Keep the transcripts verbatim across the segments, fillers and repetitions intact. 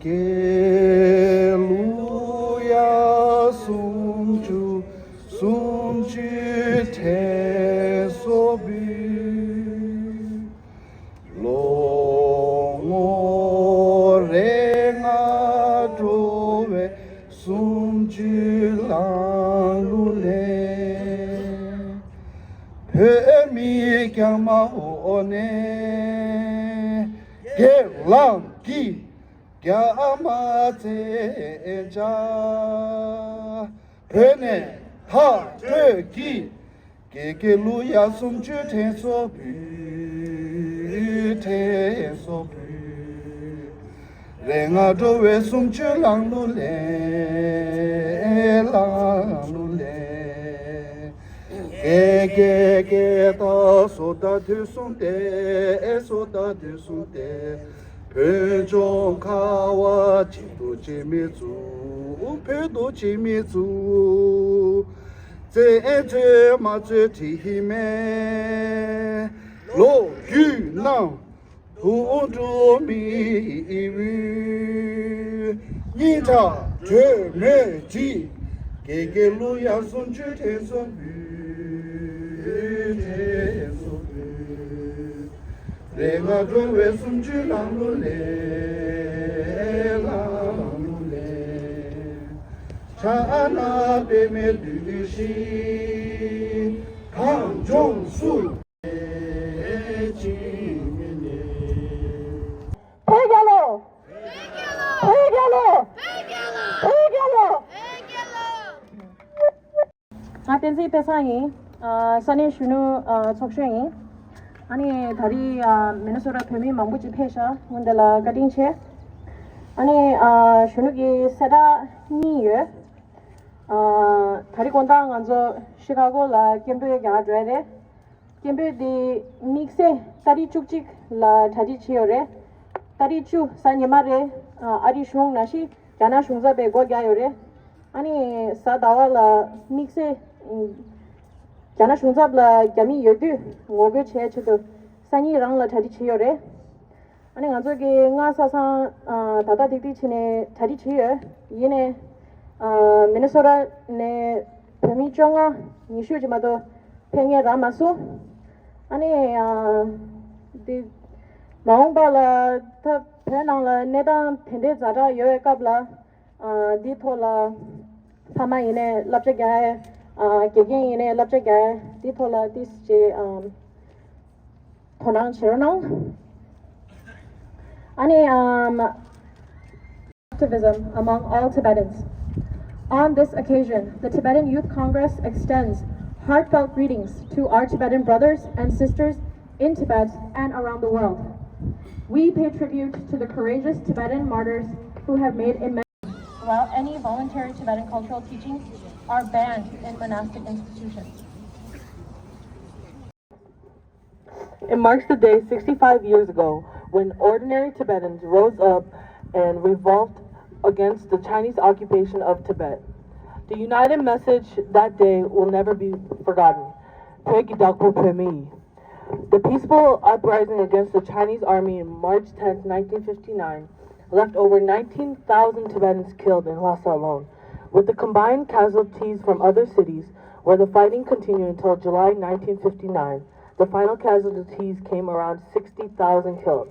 དགེ་ལུགས་ཡ་སུམ་ཅུ་སུམ་ཅུ་དྲན་གསོ་འབུལ། ལོ་ངོ་རེ་ལྔ་འགྲོ་བའི་སུམ་ཅུ་ལང་ལུགས་ལས། བོད་མི་རྒྱ་མ་འོག་ནས་སྒེར་ལངས་ཀྱིས་རྒྱ་མ་བཙན་བྱ། བོད་ནས་མཐར་སྐྲོད་ཀྱིས། དགེ་དགེ་ལུགས་ཡ་སུམ་ཅུ་དྲན་གསོ་འབུལ། དྲན་གསོ་འབུལ། རེ་ལྔ་འགྲོ་བའི་སུམ་ཅུ་ལང་ལུགས་ལས། ལང་ལུགས་ལས། དགེ་དགེ་དགེ་ད་སོ་ད་དུས་གསུམ་སྟེ། སོ་ད་དུས་གསུམ་སྟེ། བོད་ལྗོངས་ཁ་བ་བྱེད་དུ་བྱེད་མི་ཚུ། བོད་དུ་བྱེད་མི་ཚུ། བཙན་འཛུལ་མ་བཙུགས་དྲི་ཧི་མེ། ལོ་རྒྱུས་རྣམས་དུ་འགྲོ་མི་འོས། སྙིང་ཁྲག་གྲོས་མོལ་གྱིས། དགེ་དགེ་ལུགས་ཡ་སུམ་ཅུ་དྲན་གསོ་འབུལ། དྲན་གསོ་འབུལ། རེ་ལྔ་འགྲོ་བའི་སུམ་ཅུ་ལང་ལུགས་ལས། ལང་ལུགས་ལས། ཕྱག་ན་པདྨོ་བདུད་བཞི་གངས་ལྗོངས་སུ། བོད་རྒྱལ་ལོ། བོད་རྒྱལ་ལོ། བོད་རྒྱལ་ལོ། ང་བསྟན་འཛིན་དཔལ་བཟང་ཡིན། ཨ། ས་གནས་གཞོན་ནུ། ཨ། ཚོགས་གཞོན་ཡིན། ཨ་ནི་ད་རེས། ཨ། མི་ནི་སོ་ཊ་བོད་མི་མང་པོ་ཅིག་ཕེབས་ཤག་སྔོན་དེ་ལ་བཀའ་དྲིན་ཆེ། ཨ་ནི། ཨ། གཞོན་ནུ་གི་གསལ་བསྒྲགས་གཉིས་ཡོད། ཨ། ད་རེས་དགོང་དག་ང་ཚོ་ཤི་ཁ་གོ་ལ་སྐད་འབོད་རྒྱག་འགྲོ་ཡ་རེད། སྐད་འབོད་འདི་དམིགས་བསལ་ཏ་རིག་བཅུ་གཅིག་ལ་གྲ་སྒྲིག་བྱས་ཡོད་རེད། ཏ་རིག་བཅུ་གཟའ་ཉི་མ་རེད། ཨ་རིའི་གཞུང་ནང་བཞིན་རྒྱ་ནག་གཞུང་ཚབ་པས་སྒོ་རྒྱག་ཡོད་རེད། ཨ་ནི་གཟའ་ཟླ་བ་ལ་དམིགས་བསལ་རྒྱ་ནག་གཞུང་ཚབ་ལ་རྒྱ་མི་ཡོད་དུས་ངོ་རྒོལ་བྱེད་ཆེད་དུ་སང་ཉིན་རང་ལ་གྲ་སྒྲིག་བྱས་ཡོད་རེད། ཨ་ནི་ང་ཚོ་གི་སྔ་ས་སང་ཨ་ད་ལྟ་ཏིག་ཏིག་བྱས་ནས་གྲ་སྒྲིག་བྱས་ཡོད། ཡིན་ནའི་ཨ་མི་ནི་སོ་ཊ་ནས་བོད་མི་བཅོ་ལྔ་ཉི་ཤུ་ཅིག་མ་གཏོགས་ཕེབས་མཁན་རག་མ་སོང་། ཨ་ནི་ཨ་འདི་མ་འོངས་པ་ལ་ད་བོད་ནང་ལ་གནས་སྟངས་དེ་འདྲའི་ཛ་དྲག་ཡོད་པའི་སྐབས་ལ། ཨ་འདིའི་ཐོག་ལ་ཕ་མ་ཡིན་ནའི་བསླབ་བྱ་རྒྱག་ཡས། ཨ་དགེ་རྒན་ཡིན་ནའི་བསླབ་བྱ་རྒྱག་ཡས། འདིའི་ཐོག་ལ་ཏིས་ཅིག་ཨམ་དོ་སྣང་བྱེད་རོགས་གནང་། ཨ་ནི་ཨམ་Activism among all Tibetans. On this occasion, the Tibetan Youth Congress extends heartfelt greetings to our Tibetan brothers and sisters in Tibet and around the world. We pay tribute to the courageous Tibetan martyrs who have made immense while any voluntary Tibetan cultural teachings are banned in monastic institutions. It marks the day sixty-five years ago when ordinary Tibetans rose up and revolted against the Chinese occupation of Tibet. The united message that day will never be forgotten. བོད་ཀྱི་བདག་པོ་བོད་མི། The peaceful uprising against the Chinese army in March tenth, nineteen fifty-nine, left over nineteen thousand Tibetans killed in Lhasa alone. With the combined casualties from other cities, where the fighting continued until July nineteen fifty-nine, the final casualties came around sixty thousand killed.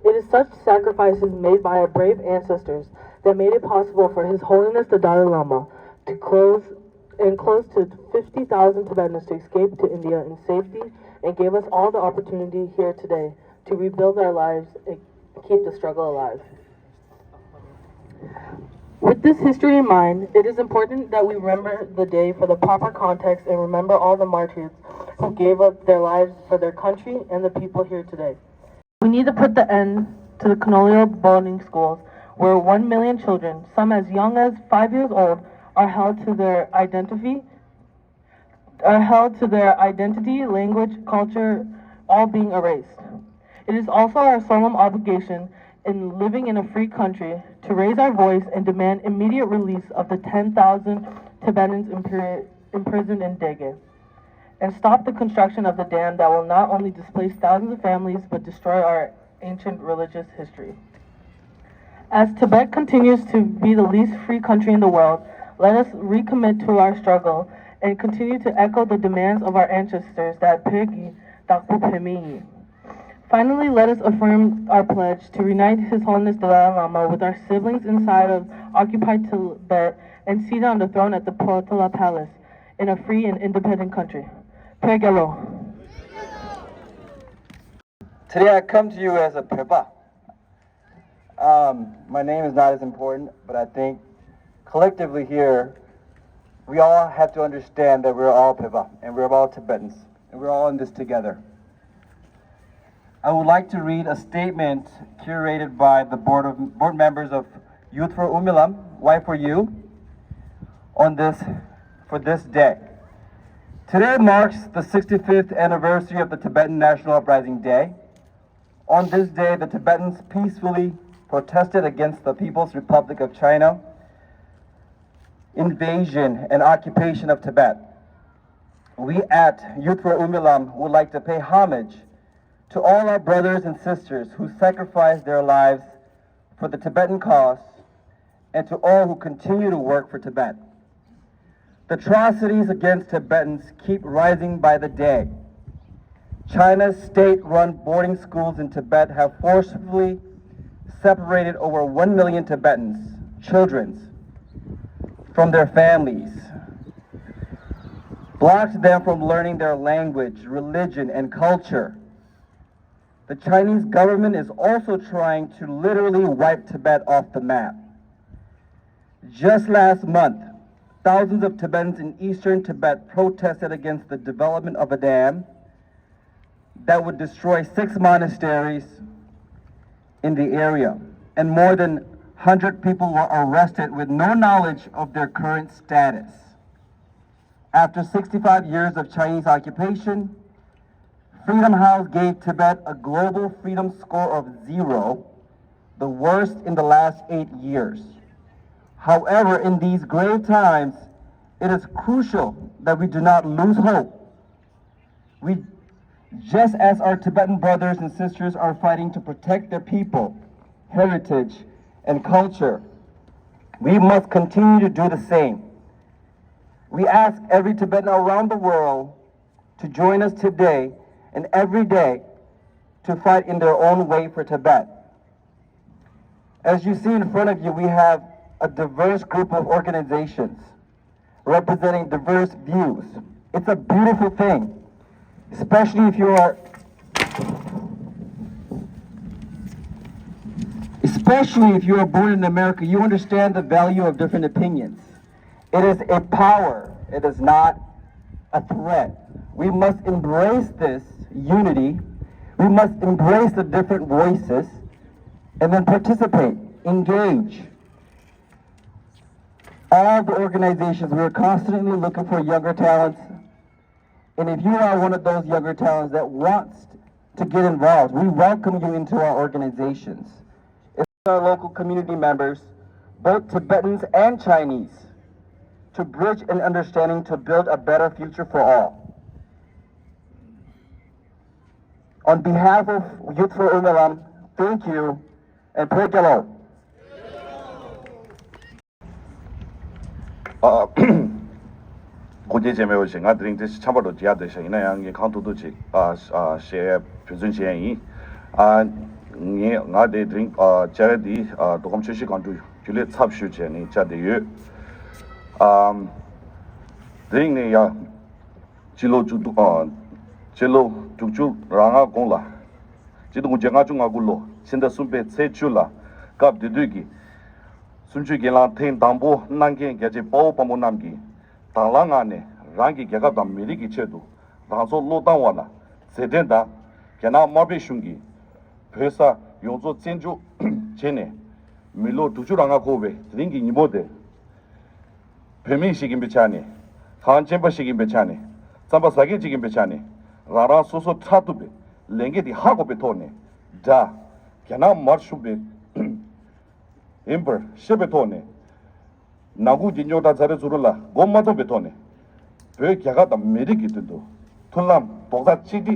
It is such sacrifices made by our brave ancestors that made it possible for His Holiness the Dalai Lama to close and close to fifty thousand Tibetans to escape to India in safety and gave us all the opportunity here today to rebuild our lives and keep the struggle alive. With this history in mind, it is important that we remember the day for the proper context and remember all the martyrs who gave up their lives for their country and the people here today. We need to put the end to the colonial boarding schools where one million children, some as young as five years old, are held to their identity, are held to their identity, language, culture, all being erased. It is also our solemn obligation in living in a free country to raise our voice and demand immediate release of the ten thousand Tibetans impri- imprisoned in Dege and stop the construction of the dam that will not only displace thousands of families but destroy our ancient religious history. As Tibet continues to be the least free country in the world, let us recommit to our struggle and continue to echo the demands of our ancestors that བོད་ཀྱི་བདག་པོ་བོད་མི་ཡིན། Finally, let us affirm our pledge to reunite His Holiness Dalai Lama with our siblings inside of occupied Tibet and seated on the throne at the Potala Palace in a free and independent country. བོད་རྒྱལ་ལོ། Today I come to you as a བོད་པ. Um, my name is not as important, but I think collectively here, we all have to understand that we're all བོད་པ, and we're all Tibetans, and we're all in this together. I would like to read a statement curated by the board of board members of Youth for Umilam, Y four U, on this for this day. Today marks the sixty-fifth anniversary of the Tibetan National Uprising Day. On this day, the Tibetans peacefully protested against the People's Republic of China invasion and occupation of Tibet. We at Youth for Umilam would like to pay homage to all our brothers and sisters who sacrificed their lives for the Tibetan cause and to all who continue to work for Tibet. The atrocities against Tibetans keep rising by the day. China's state run boarding schools in Tibet have forcefully separated over one million Tibetans, children, from their families, blocked them from learning their language, religion, and culture. The Chinese government is also trying to literally wipe Tibet off the map. Just last month, thousands of Tibetans in eastern Tibet protested against the development of a dam that would destroy six monasteries in the area, and more than one hundred people were arrested with no knowledge of their current status. After sixty-five years of Chinese occupation, Freedom House gave Tibet a global freedom score of zero, the worst in the last eight years. However, in these grave times, it is crucial that we do not lose hope. We, just as our Tibetan brothers and sisters are fighting to protect their people, heritage, and culture, we must continue to do the same. We ask every Tibetan around the world to join us today and every day to fight in their own way for Tibet. As you see in front of you, we have a diverse group of organizations representing diverse views. It's a beautiful thing, especially if you are especially if you are born in America, you understand the value of different opinions. It is a power, it is not a threat. We must embrace this unity, we must embrace the different voices, and then participate, engage. All the organizations, we are constantly looking for younger talents. And if you are one of those younger talents that wants to get involved, we welcome you into our organizations. It's our local community members, both Tibetans and Chinese, to bridge an understanding to build a better future for all. On behalf of Youth for Umilam, thank you, and Pekelo. ཨ། དགོངས་རྒྱ་བྱས་མེད་པ་ཞིག་ང་དེ་རིང་དེ་འཆམ་པ་འགྲོ་བྱེད་ཡ་བསྡད་ཤག་ཡིན་ན་ཡང་ངས་གང་ཐུབ་ཐུབ་ཅིག་ཨ་ཨ་བཤད་ཡ་འབད་བརྩོན་བྱེད་ཡ་ཡིན། ཨ། ངས་ང་དེ་དེ་རིང་ཨ་བཅར་ཡ་འདི་ཨ་མདོ་ཁམས་ཆུ་བཞི་སྒང་དྲུག་རྒྱུན་ལས་ཚབ་ཞུས་བྱས་ནས་བཅར་བསྡད་ཡོད། ཨ། དེ་རིང་ནས་ཡ། སྤྱི་ལོ་བཅུ་དྲུག་ཨ། སྤྱི་ལོ་དྲུག་ཅུ་རེ་ལྔ་གོང་ལ། གཅིག་སྟོང་དགུ་བརྒྱ་ལྔ་བཅུ་ང་དགུ་ལོ་ཕྱི་ཟླ་གསུམ་པའི་ཚེས་བཅུ་ལ་སྐབས་དེ་དུས་ཀྱི་གསུམ་བཅུའི་སྒེར་ལངས་ཐེངས་དང་པོ་གནང་མཁན་རྒྱལ་གཅེས་དཔའ་བོ་དཔའ་མོ་རྣམས་ཀྱིས་དང་བླངས་ངང་ནས་རང་གི་རྒྱལ་ཁབ་དང་མི་རིགས་ཀྱི་ཆེད་དུ་རང་སྲོག་བློས་བཏང་བ་ལ་རྗེས་དྲན་དང་རྒྱ་ནག་དམར་པོའི་གཞུང་གིས་བོད་ས་ཡོངས་རྫོགས་བཙན་འཇུག་བྱས་ནས་མི་ལོ་དྲུག་ཅུ་རེ་ལྔ་འཁོར་བའི་དེ་རིང་གི་ཉིན་མོ་དེ། བོད་མི་ཞིག་ཡིན་པའི་ཆ་ནས། གངས་ཅན་པ་ཞིག་ཡིན་པའི་ཆ་ནས། རྩམ་པ་ཟ་མཁན་ཅིག་ཡིན་པའི་ཆ་ནས། རང་རང་སོ་སོ་འཕྲད་ཐུབ་པའི་ལས་འགན་དེ་ཧ་གོ་བའི་ཐོག་ནས་འདྲ། རྒྱ་ནག་དམར་གཞུང་པའི་ཡིན་པར་ཤེས་པའི་ཐོག་ནས། ནང་ཁུལ་གྱི་རྙོག་དྲ་ཛ་དྲག་བཟོ་རུ་ལ་མགོ་མ་འཐོམ་པའི་ཐོག་ནས། བོད་རྒྱལ་ཁབ་དང་མི་རིགས་ཀྱི་དོན་དུ་མཐུན་ལམ་རྡོག་རྩ་གཅིག་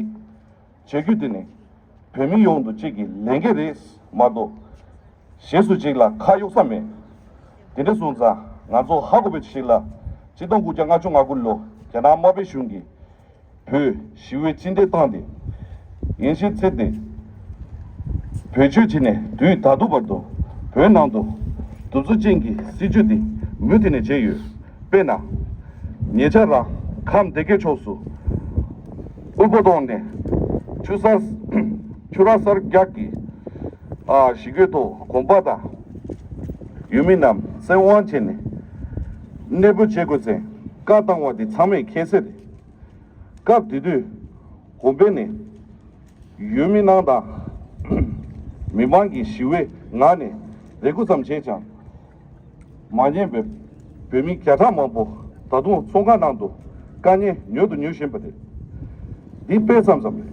སྒྲིལ་བྱེད་རྒྱུ་དེ་ནི་བོད་མི་ཡོངས་དུ་གཅིག་གི་ལས་འགན་རེད་མ་གཏོགས། ཞེས་སུ་ཅིག་ལ་ཁ་གཡོག་ས་མེད། དེ་འདྲ་སོང་ཙང་ང་ཚོ་ཧ་གོ་བའི་ཞིག་ལ་ཆིག་སྟོང་དགུ་བརྒྱ་ལྔ་བཅུ་ང་དགུ་ལོ་རྒྱ་ནག་དམར་པོའི་གཞུང་གིས་བོད་ཞི་བའི་སྤྱི་མདེ་བཏང་སྟེ་ཡིན་ཞེས་བརྩིས་ཏེ་བེད་སྤྱོད་བྱས་ནས་དུས་ད་ལྟ་བར་དུ་བོད་ནང་དུ་གདུག་རྩུབ་ཅན་གྱི་སྲིད་བྱུས་འདི་མུ་མཐུད་ནས་བྱས་ཡོད། དཔེར་ན། ཉེ་ཆར་རང་ཁམས་སྡེ་དགེ་ཕྱོགས་སུ་དབུལ་པོ་བཏང་ནས་ཆུ་གསར་ཆུ་རགས་གསར་རྒྱག་གི་ཨ་ཞི་རྒོལ་ཐོག་གོམ་པ་དང་ཡུལ་མི་རྣམས་བཙན་དབང་བྱས་ནས་གནས་སྤོ་བྱེད་དགོས་ཚེ་བཀའ་བཏང་བ་འདི་ཚང་མས་མཁྱེན་གསལ་རེད། སྐབས་དེ་དུས་གོང་འཕེལ་ནས་ཡུལ་མི་རྣམས་དང་མི་མང་གིས་ཞི་བའི་ངང་ནས་རེ་སྐུལ་ཙམ་བྱས་ཀྱང་། མ་ཉན་པའི་བོད་མི་བརྒྱ་ཕྲག་མང་པོ་ད་དུང་བཙོན་ཁང་ནང་དུ་དཀའ་ངལ་མྱོང་དང་མྱོང་བཞིན་པ་རེད། འདི་དཔེ་མཚམས་ཙམ་རེད།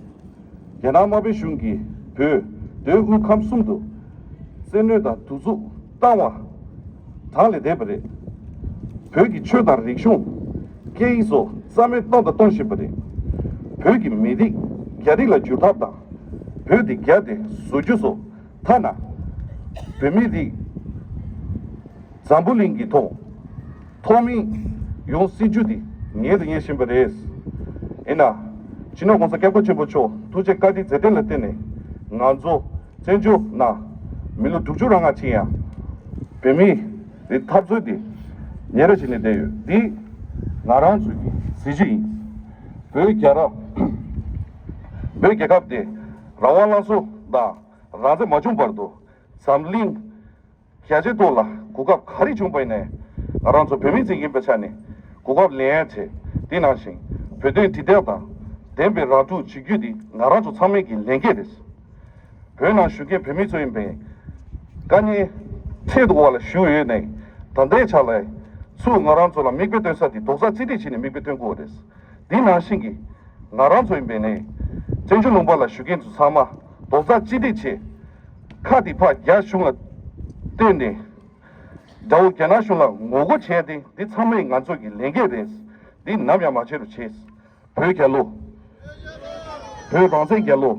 རྒྱ་ནག་དམར་པོའི་གཞུང་གིས་བོད་མདོ་དབུས་ཁམས་གསུམ་དུ་བཙན་གནོན་དང་གདུག་རྩུབ་བཏང་བ་གྲངས་ལས་འདས་པ་རེད། བོད་ཀྱི་ཆོས་དང་རིག་གཞུང་། སྐད་ཡིག་སོགས་རྩ་མེད་གཏོང་དང་གཏོང་བཞིན་པ་རེད། བོད་ཀྱི་མི་རིགས་རྒྱ་རིགས་ལ་བསྒྱུར་ཐབས་དང་། བོད་དེ་རྒྱ་དེ་བཟོ་རྒྱུ་སོགས་ཐ་ན་བོད་མི་རིགས་འཛམ་བུ་གླིང་གི་ཐོག་ཐོག་མའི་ཡོང་སྲིད་ཇུས་དེ་ངེས་དང་ངེས་བཞིན་པ་རེད། ཡིན་ན། སྤྱི་ནོར་༸གོང་ས་༸སྐྱབས་མགོན་ཆེན་པོ་མཆོག་ཐུགས་རྗེ་བཀའ་དྲིན་མཛད་དོན་ལ་བརྟེན་ནས་ང་ཚོ་བཙན་བྱོལ་ནང་མི་ལོ་དྲུག་ཅུ་རེ་ལྔ་ཕྱིན་ཡང་བོད་མི་རིགས་འཐབ་རྩོད་དེ་ཉེ་རབས་བྱས་ནས་བསྡད་ཡོད། འདི་ང་རང་ཚོའི་གཟི་བརྗིད་ཡིན། བོད་རྒྱལ་རབས། བོད་རྒྱལ་ཁབ་དེ་རང་དབང་བླངས་སོ་དང་རང་བཙན་མ་བྱུང་བར་དུ་འཛམ་གླིང་རྒྱལ་སྤྱིའི་ཐོག་ལ་གོ་སྐབས་ག་རེ་བྱུང་པ་ཡིན་ནའི་ང་རང་ཚོ་བོད་མི་ཚོ་ཡིན་པའི་ཆ་ནས་གོ་སྐབས་ལེན་ཡ་བྱས། དེ་ནང་བཞིན་བོད་དོན་དྲིལ་བསྒྲགས་དང་ལྡན་པའི་རང་སྒྲུབ་བྱེད་རྒྱུ་དེ་ང་རང་ཚོ་ཚང་མའི་གི་ལས་འགན་རེད། བོད་ནང་བཞུགས་མཁན་བོད་མི་ཚོ་ཡིན་པས་དཀའ་ངལ་འཕྲད་འདུག་བ་ལ་བཞུགས་ཡོད་ནའི་ད་ལྟའི་ཆ་ལ་ཚུར་ང་རང་ཚོ་ལ་མིག་དཔེ་སྟོན་ས་དེ་རྡོག་རྩ་གཅིག་སྒྲིལ་བྱས་ནས་མིག་དཔེ་སྟོན་དགོས་པ་རེད། འདི་ནང་བཞིན་གྱི་ང་རང་ཚོ་ཡིན་པས་ནི་བཙན་བྱོལ་ལུང་པ་ལ་བཞུགས་མཁན་ཚོ་ཚང་མ་རྡོག་རྩ་གཅིག་སྒྲིལ་བྱས། ཁ་དེ་ཕར་རྒྱ་གཞུང་ལ་གཏད་ནས་དགྲ་བོ་རྒྱ་ནག་གཞུང་ལ་ངོ་རྒོལ་བྱས་ཏེ་འདི་ཚང་མས་ང་ཚོ་གི་ལས་འགན་རེད། འདི་ནམ་ཡང་མ་བྱེད་རོགས་བྱེད། བོད་རྒྱལ་ལོ། བོད་རང་བཙན་རྒྱལ་ལོ།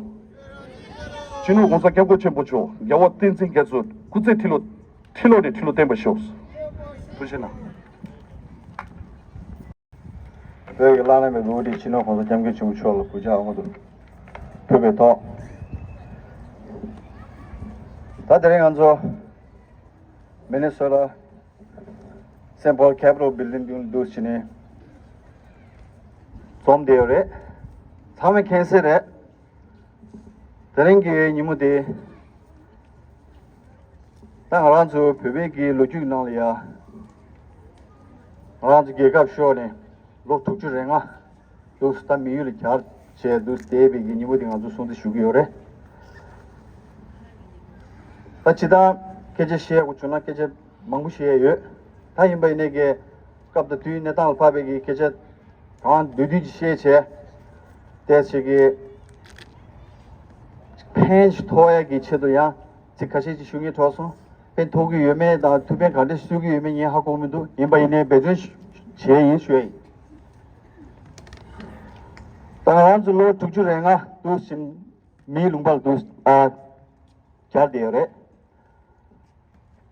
སྤྱི་ནོར་༸གོང་ས་༸སྐྱབས་མགོན་ཆེན་པོ་མཆོག་རྒྱལ་བ་བསྟན་འཛིན་རྒྱ་མཚོ་སྐུ་ཚེ་ཁྲི་ལོ་ཁྲི་ལོ་ནས་ཁྲི་ལོ་བརྟན་པར་ཤོག། ཐུགས་རྗེ་གནང་། བོད་ཀྱི་བླ་ན་མེད་པའི་དབུ་ཁྲིད་སྤྱི་ནོར་༸གོང་ས་༸སྐྱབས་མགོན་ཆེན་པོ་མཆོག་ལ་གུས་ཕྱག་སྔོན་དུ་ཕུལ་བའི་ཐོག་ད་དེ་རིང་ང་ཚོ་མི་ནི་སོ་ཊ་སེན་ཕོལ་ཁེ་པི་ཊལ་བིལ་ཌིང་དུ་འདུག་བྱས་ནས་འཛོམས་བསྡད་ཡོད་རེད། ཚང་མས་མཁྱེན་གསལ་རེད། དེ་རིང་གི་ཉིན་མོ་དེ་ད་ང་རང་ཚོ་བོད་པའི་གི་ལོ་རྒྱུས་ནང་ལ་ཡ་ང་རང་ཚོ་རྒྱལ་ཁབ་ཤོར་ནས་ལོ་དྲུག་ཅུ་རེ་ལྔ་འདུག་ད་མི་ཡུལ་ལ་གྱར་བྱས་འདུག་བསྡད་པའི་གི་ཉིན་མོ་དེ་ང་ཚོ་སྲུང་བརྩི་ཞུ་གི་ཡོད་རེད། ད་ཇི་ལྟར་སྐད་ཆ་བཤད་དགོས་བྱུང་ན་སྐད་ཆ་མང་པོ་བཤད་ཡོད། ད་ཡིན་པ་ཡིན་ནའི་གི་སྐབས་དང་དུས་གནས་སྟངས་ལ་བབས་པའི་གི་སྐད་ཆ་གང་བསྡུས་བསྡུས་ཀྱིས་བཤད་བྱས་ཏེ་ཞིག་གི་ཕན་ཞིག་ཐོགས་ཡ་གི་ཆེད་དུ་ཡང་ཚིག་ཁ་ཤས་ཅིག་ཞུ་ངེས་ཐོགས་སོང་། ཕན་ཐོགས་ཀྱི་ཡོད་མེད་དང་ཐུགས་ཕན་ག་འདྲ་ཞུ་གི་ཡོད་མེད་ངས་ཧ་གོ་མི་འདུག་ཡིན་པ་ཡིན་ནའི་འབད་བརྩོན་བྱས་ཡིན་ཞུ་ཡ་ཡིན། ད་ང་རང་ཚོ་ལོ་དྲུག་ཅུ་རེ་ལྔ་འདུག་ཕྱིན་མིའི་ལུང་པར་འདུག་ཨ་གྱར་བསྡད་ཡོད་རེད།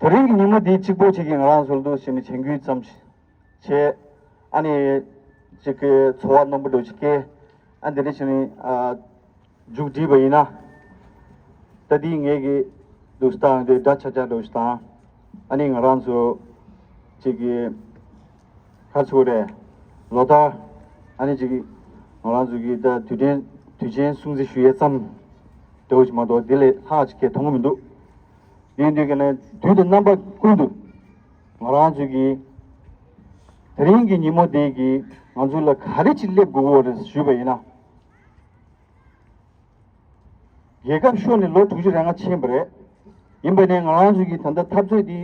དེ་རིང་གི་ཉིན་མོ་འདི་གཅིག་པོ་གཅིག་གིས་ང་རང་ཚོར་འདུག་ཟེར་ནས་མཆན་འགོད་ཙམ་བྱས། ཨ་ནི་གཅིག་གི་ཚོར་བ་རྣོན་པོ་འདྲ་ཅིག་སྐྱེས། ཨ་འདི་འདྲ་བྱས་ནས་ཨ་མཇུག་བསྒྲིལ་བ་ཡིན་ན། ད་འདི་ངེད་ཀྱི་འདུག་སྟངས་དེ་འདྲ་ཆགས་ཆགས་འདྲ་ཅིག་དང་། ཨ་ནི་ང་རང་ཚོ་གཅིག་གི་ཁ་ཚུགས་རེད། ལོ་ལྟར་ཨ་ནི་ཅིག་ང་རང་ཚོ་གི་ད་དུས་དྲན་དུས་ཆེན་སྲུང་བརྩི་ཞུ་ཡས་ཙམ་འདྲ་བོ་ཅིག་མ་གཏོགས་འདི་ལས་ལྷག་ཅིག་གས་མཐོང་གི་མི་འདུག་ཡིན་དུས་ཀྱི་ནས་དུས་དང་རྣམ་པ་ཀུན་ཏུ་ང་རང་ཚོ་གི་དེ་རིང་གི་ཉིན་མོ་འདི་གིས་ང་ཚོ་ལ་ག་རེ་ཅིག་སླེབས་དགོས་ཀྱི་ཡོད་རེད་ཞུས་པ་ཡིན་ན། རྒྱལ་ཁབ་ཤོར་ནས་ལོ་དྲུག་ཅུ་རེ་ལྔ་ཕྱིན་པ་རེད། ཡིན་པ་ནས་ང་རང་ཚོ་གི་ད་ལྟ་འཐབ་རྩོད་འདི་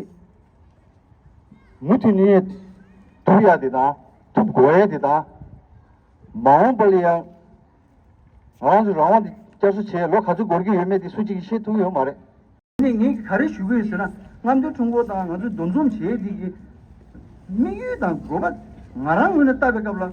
མུ་མཐུད་ནས་ཐུབ་ཡག་དེ་དང་ཐུབ་དགོས་ཡག་དེ་དང་། མ་འོངས་པ་ལ་ཡང་ང་རང་ཚོ་རང་དབང་དེ་བསྐྱར་གསོ་བྱས་ལོ་ག་ཚོད་འགོར་གྱི་ཡོད་མེད་དེ་སུ་གཅིག་གིས་ཤེས་ཐུབ་ཡོད་མ་རེད། ནས་ངས་ག་རེ་ཞུ་གི་ཡོད་ཟེར་ན། རྔམ་སྟོན་ཁྲོམ་སྐོར་དང་ང་ཚོའི་འདུ་འཛོམས་བྱེད་ཡས་འདི་གི་དམིགས་ཡུལ་དང་དགོས་པ་ང་རང་ངོས་ནས་བལྟ་བའི་སྐབས་ལ།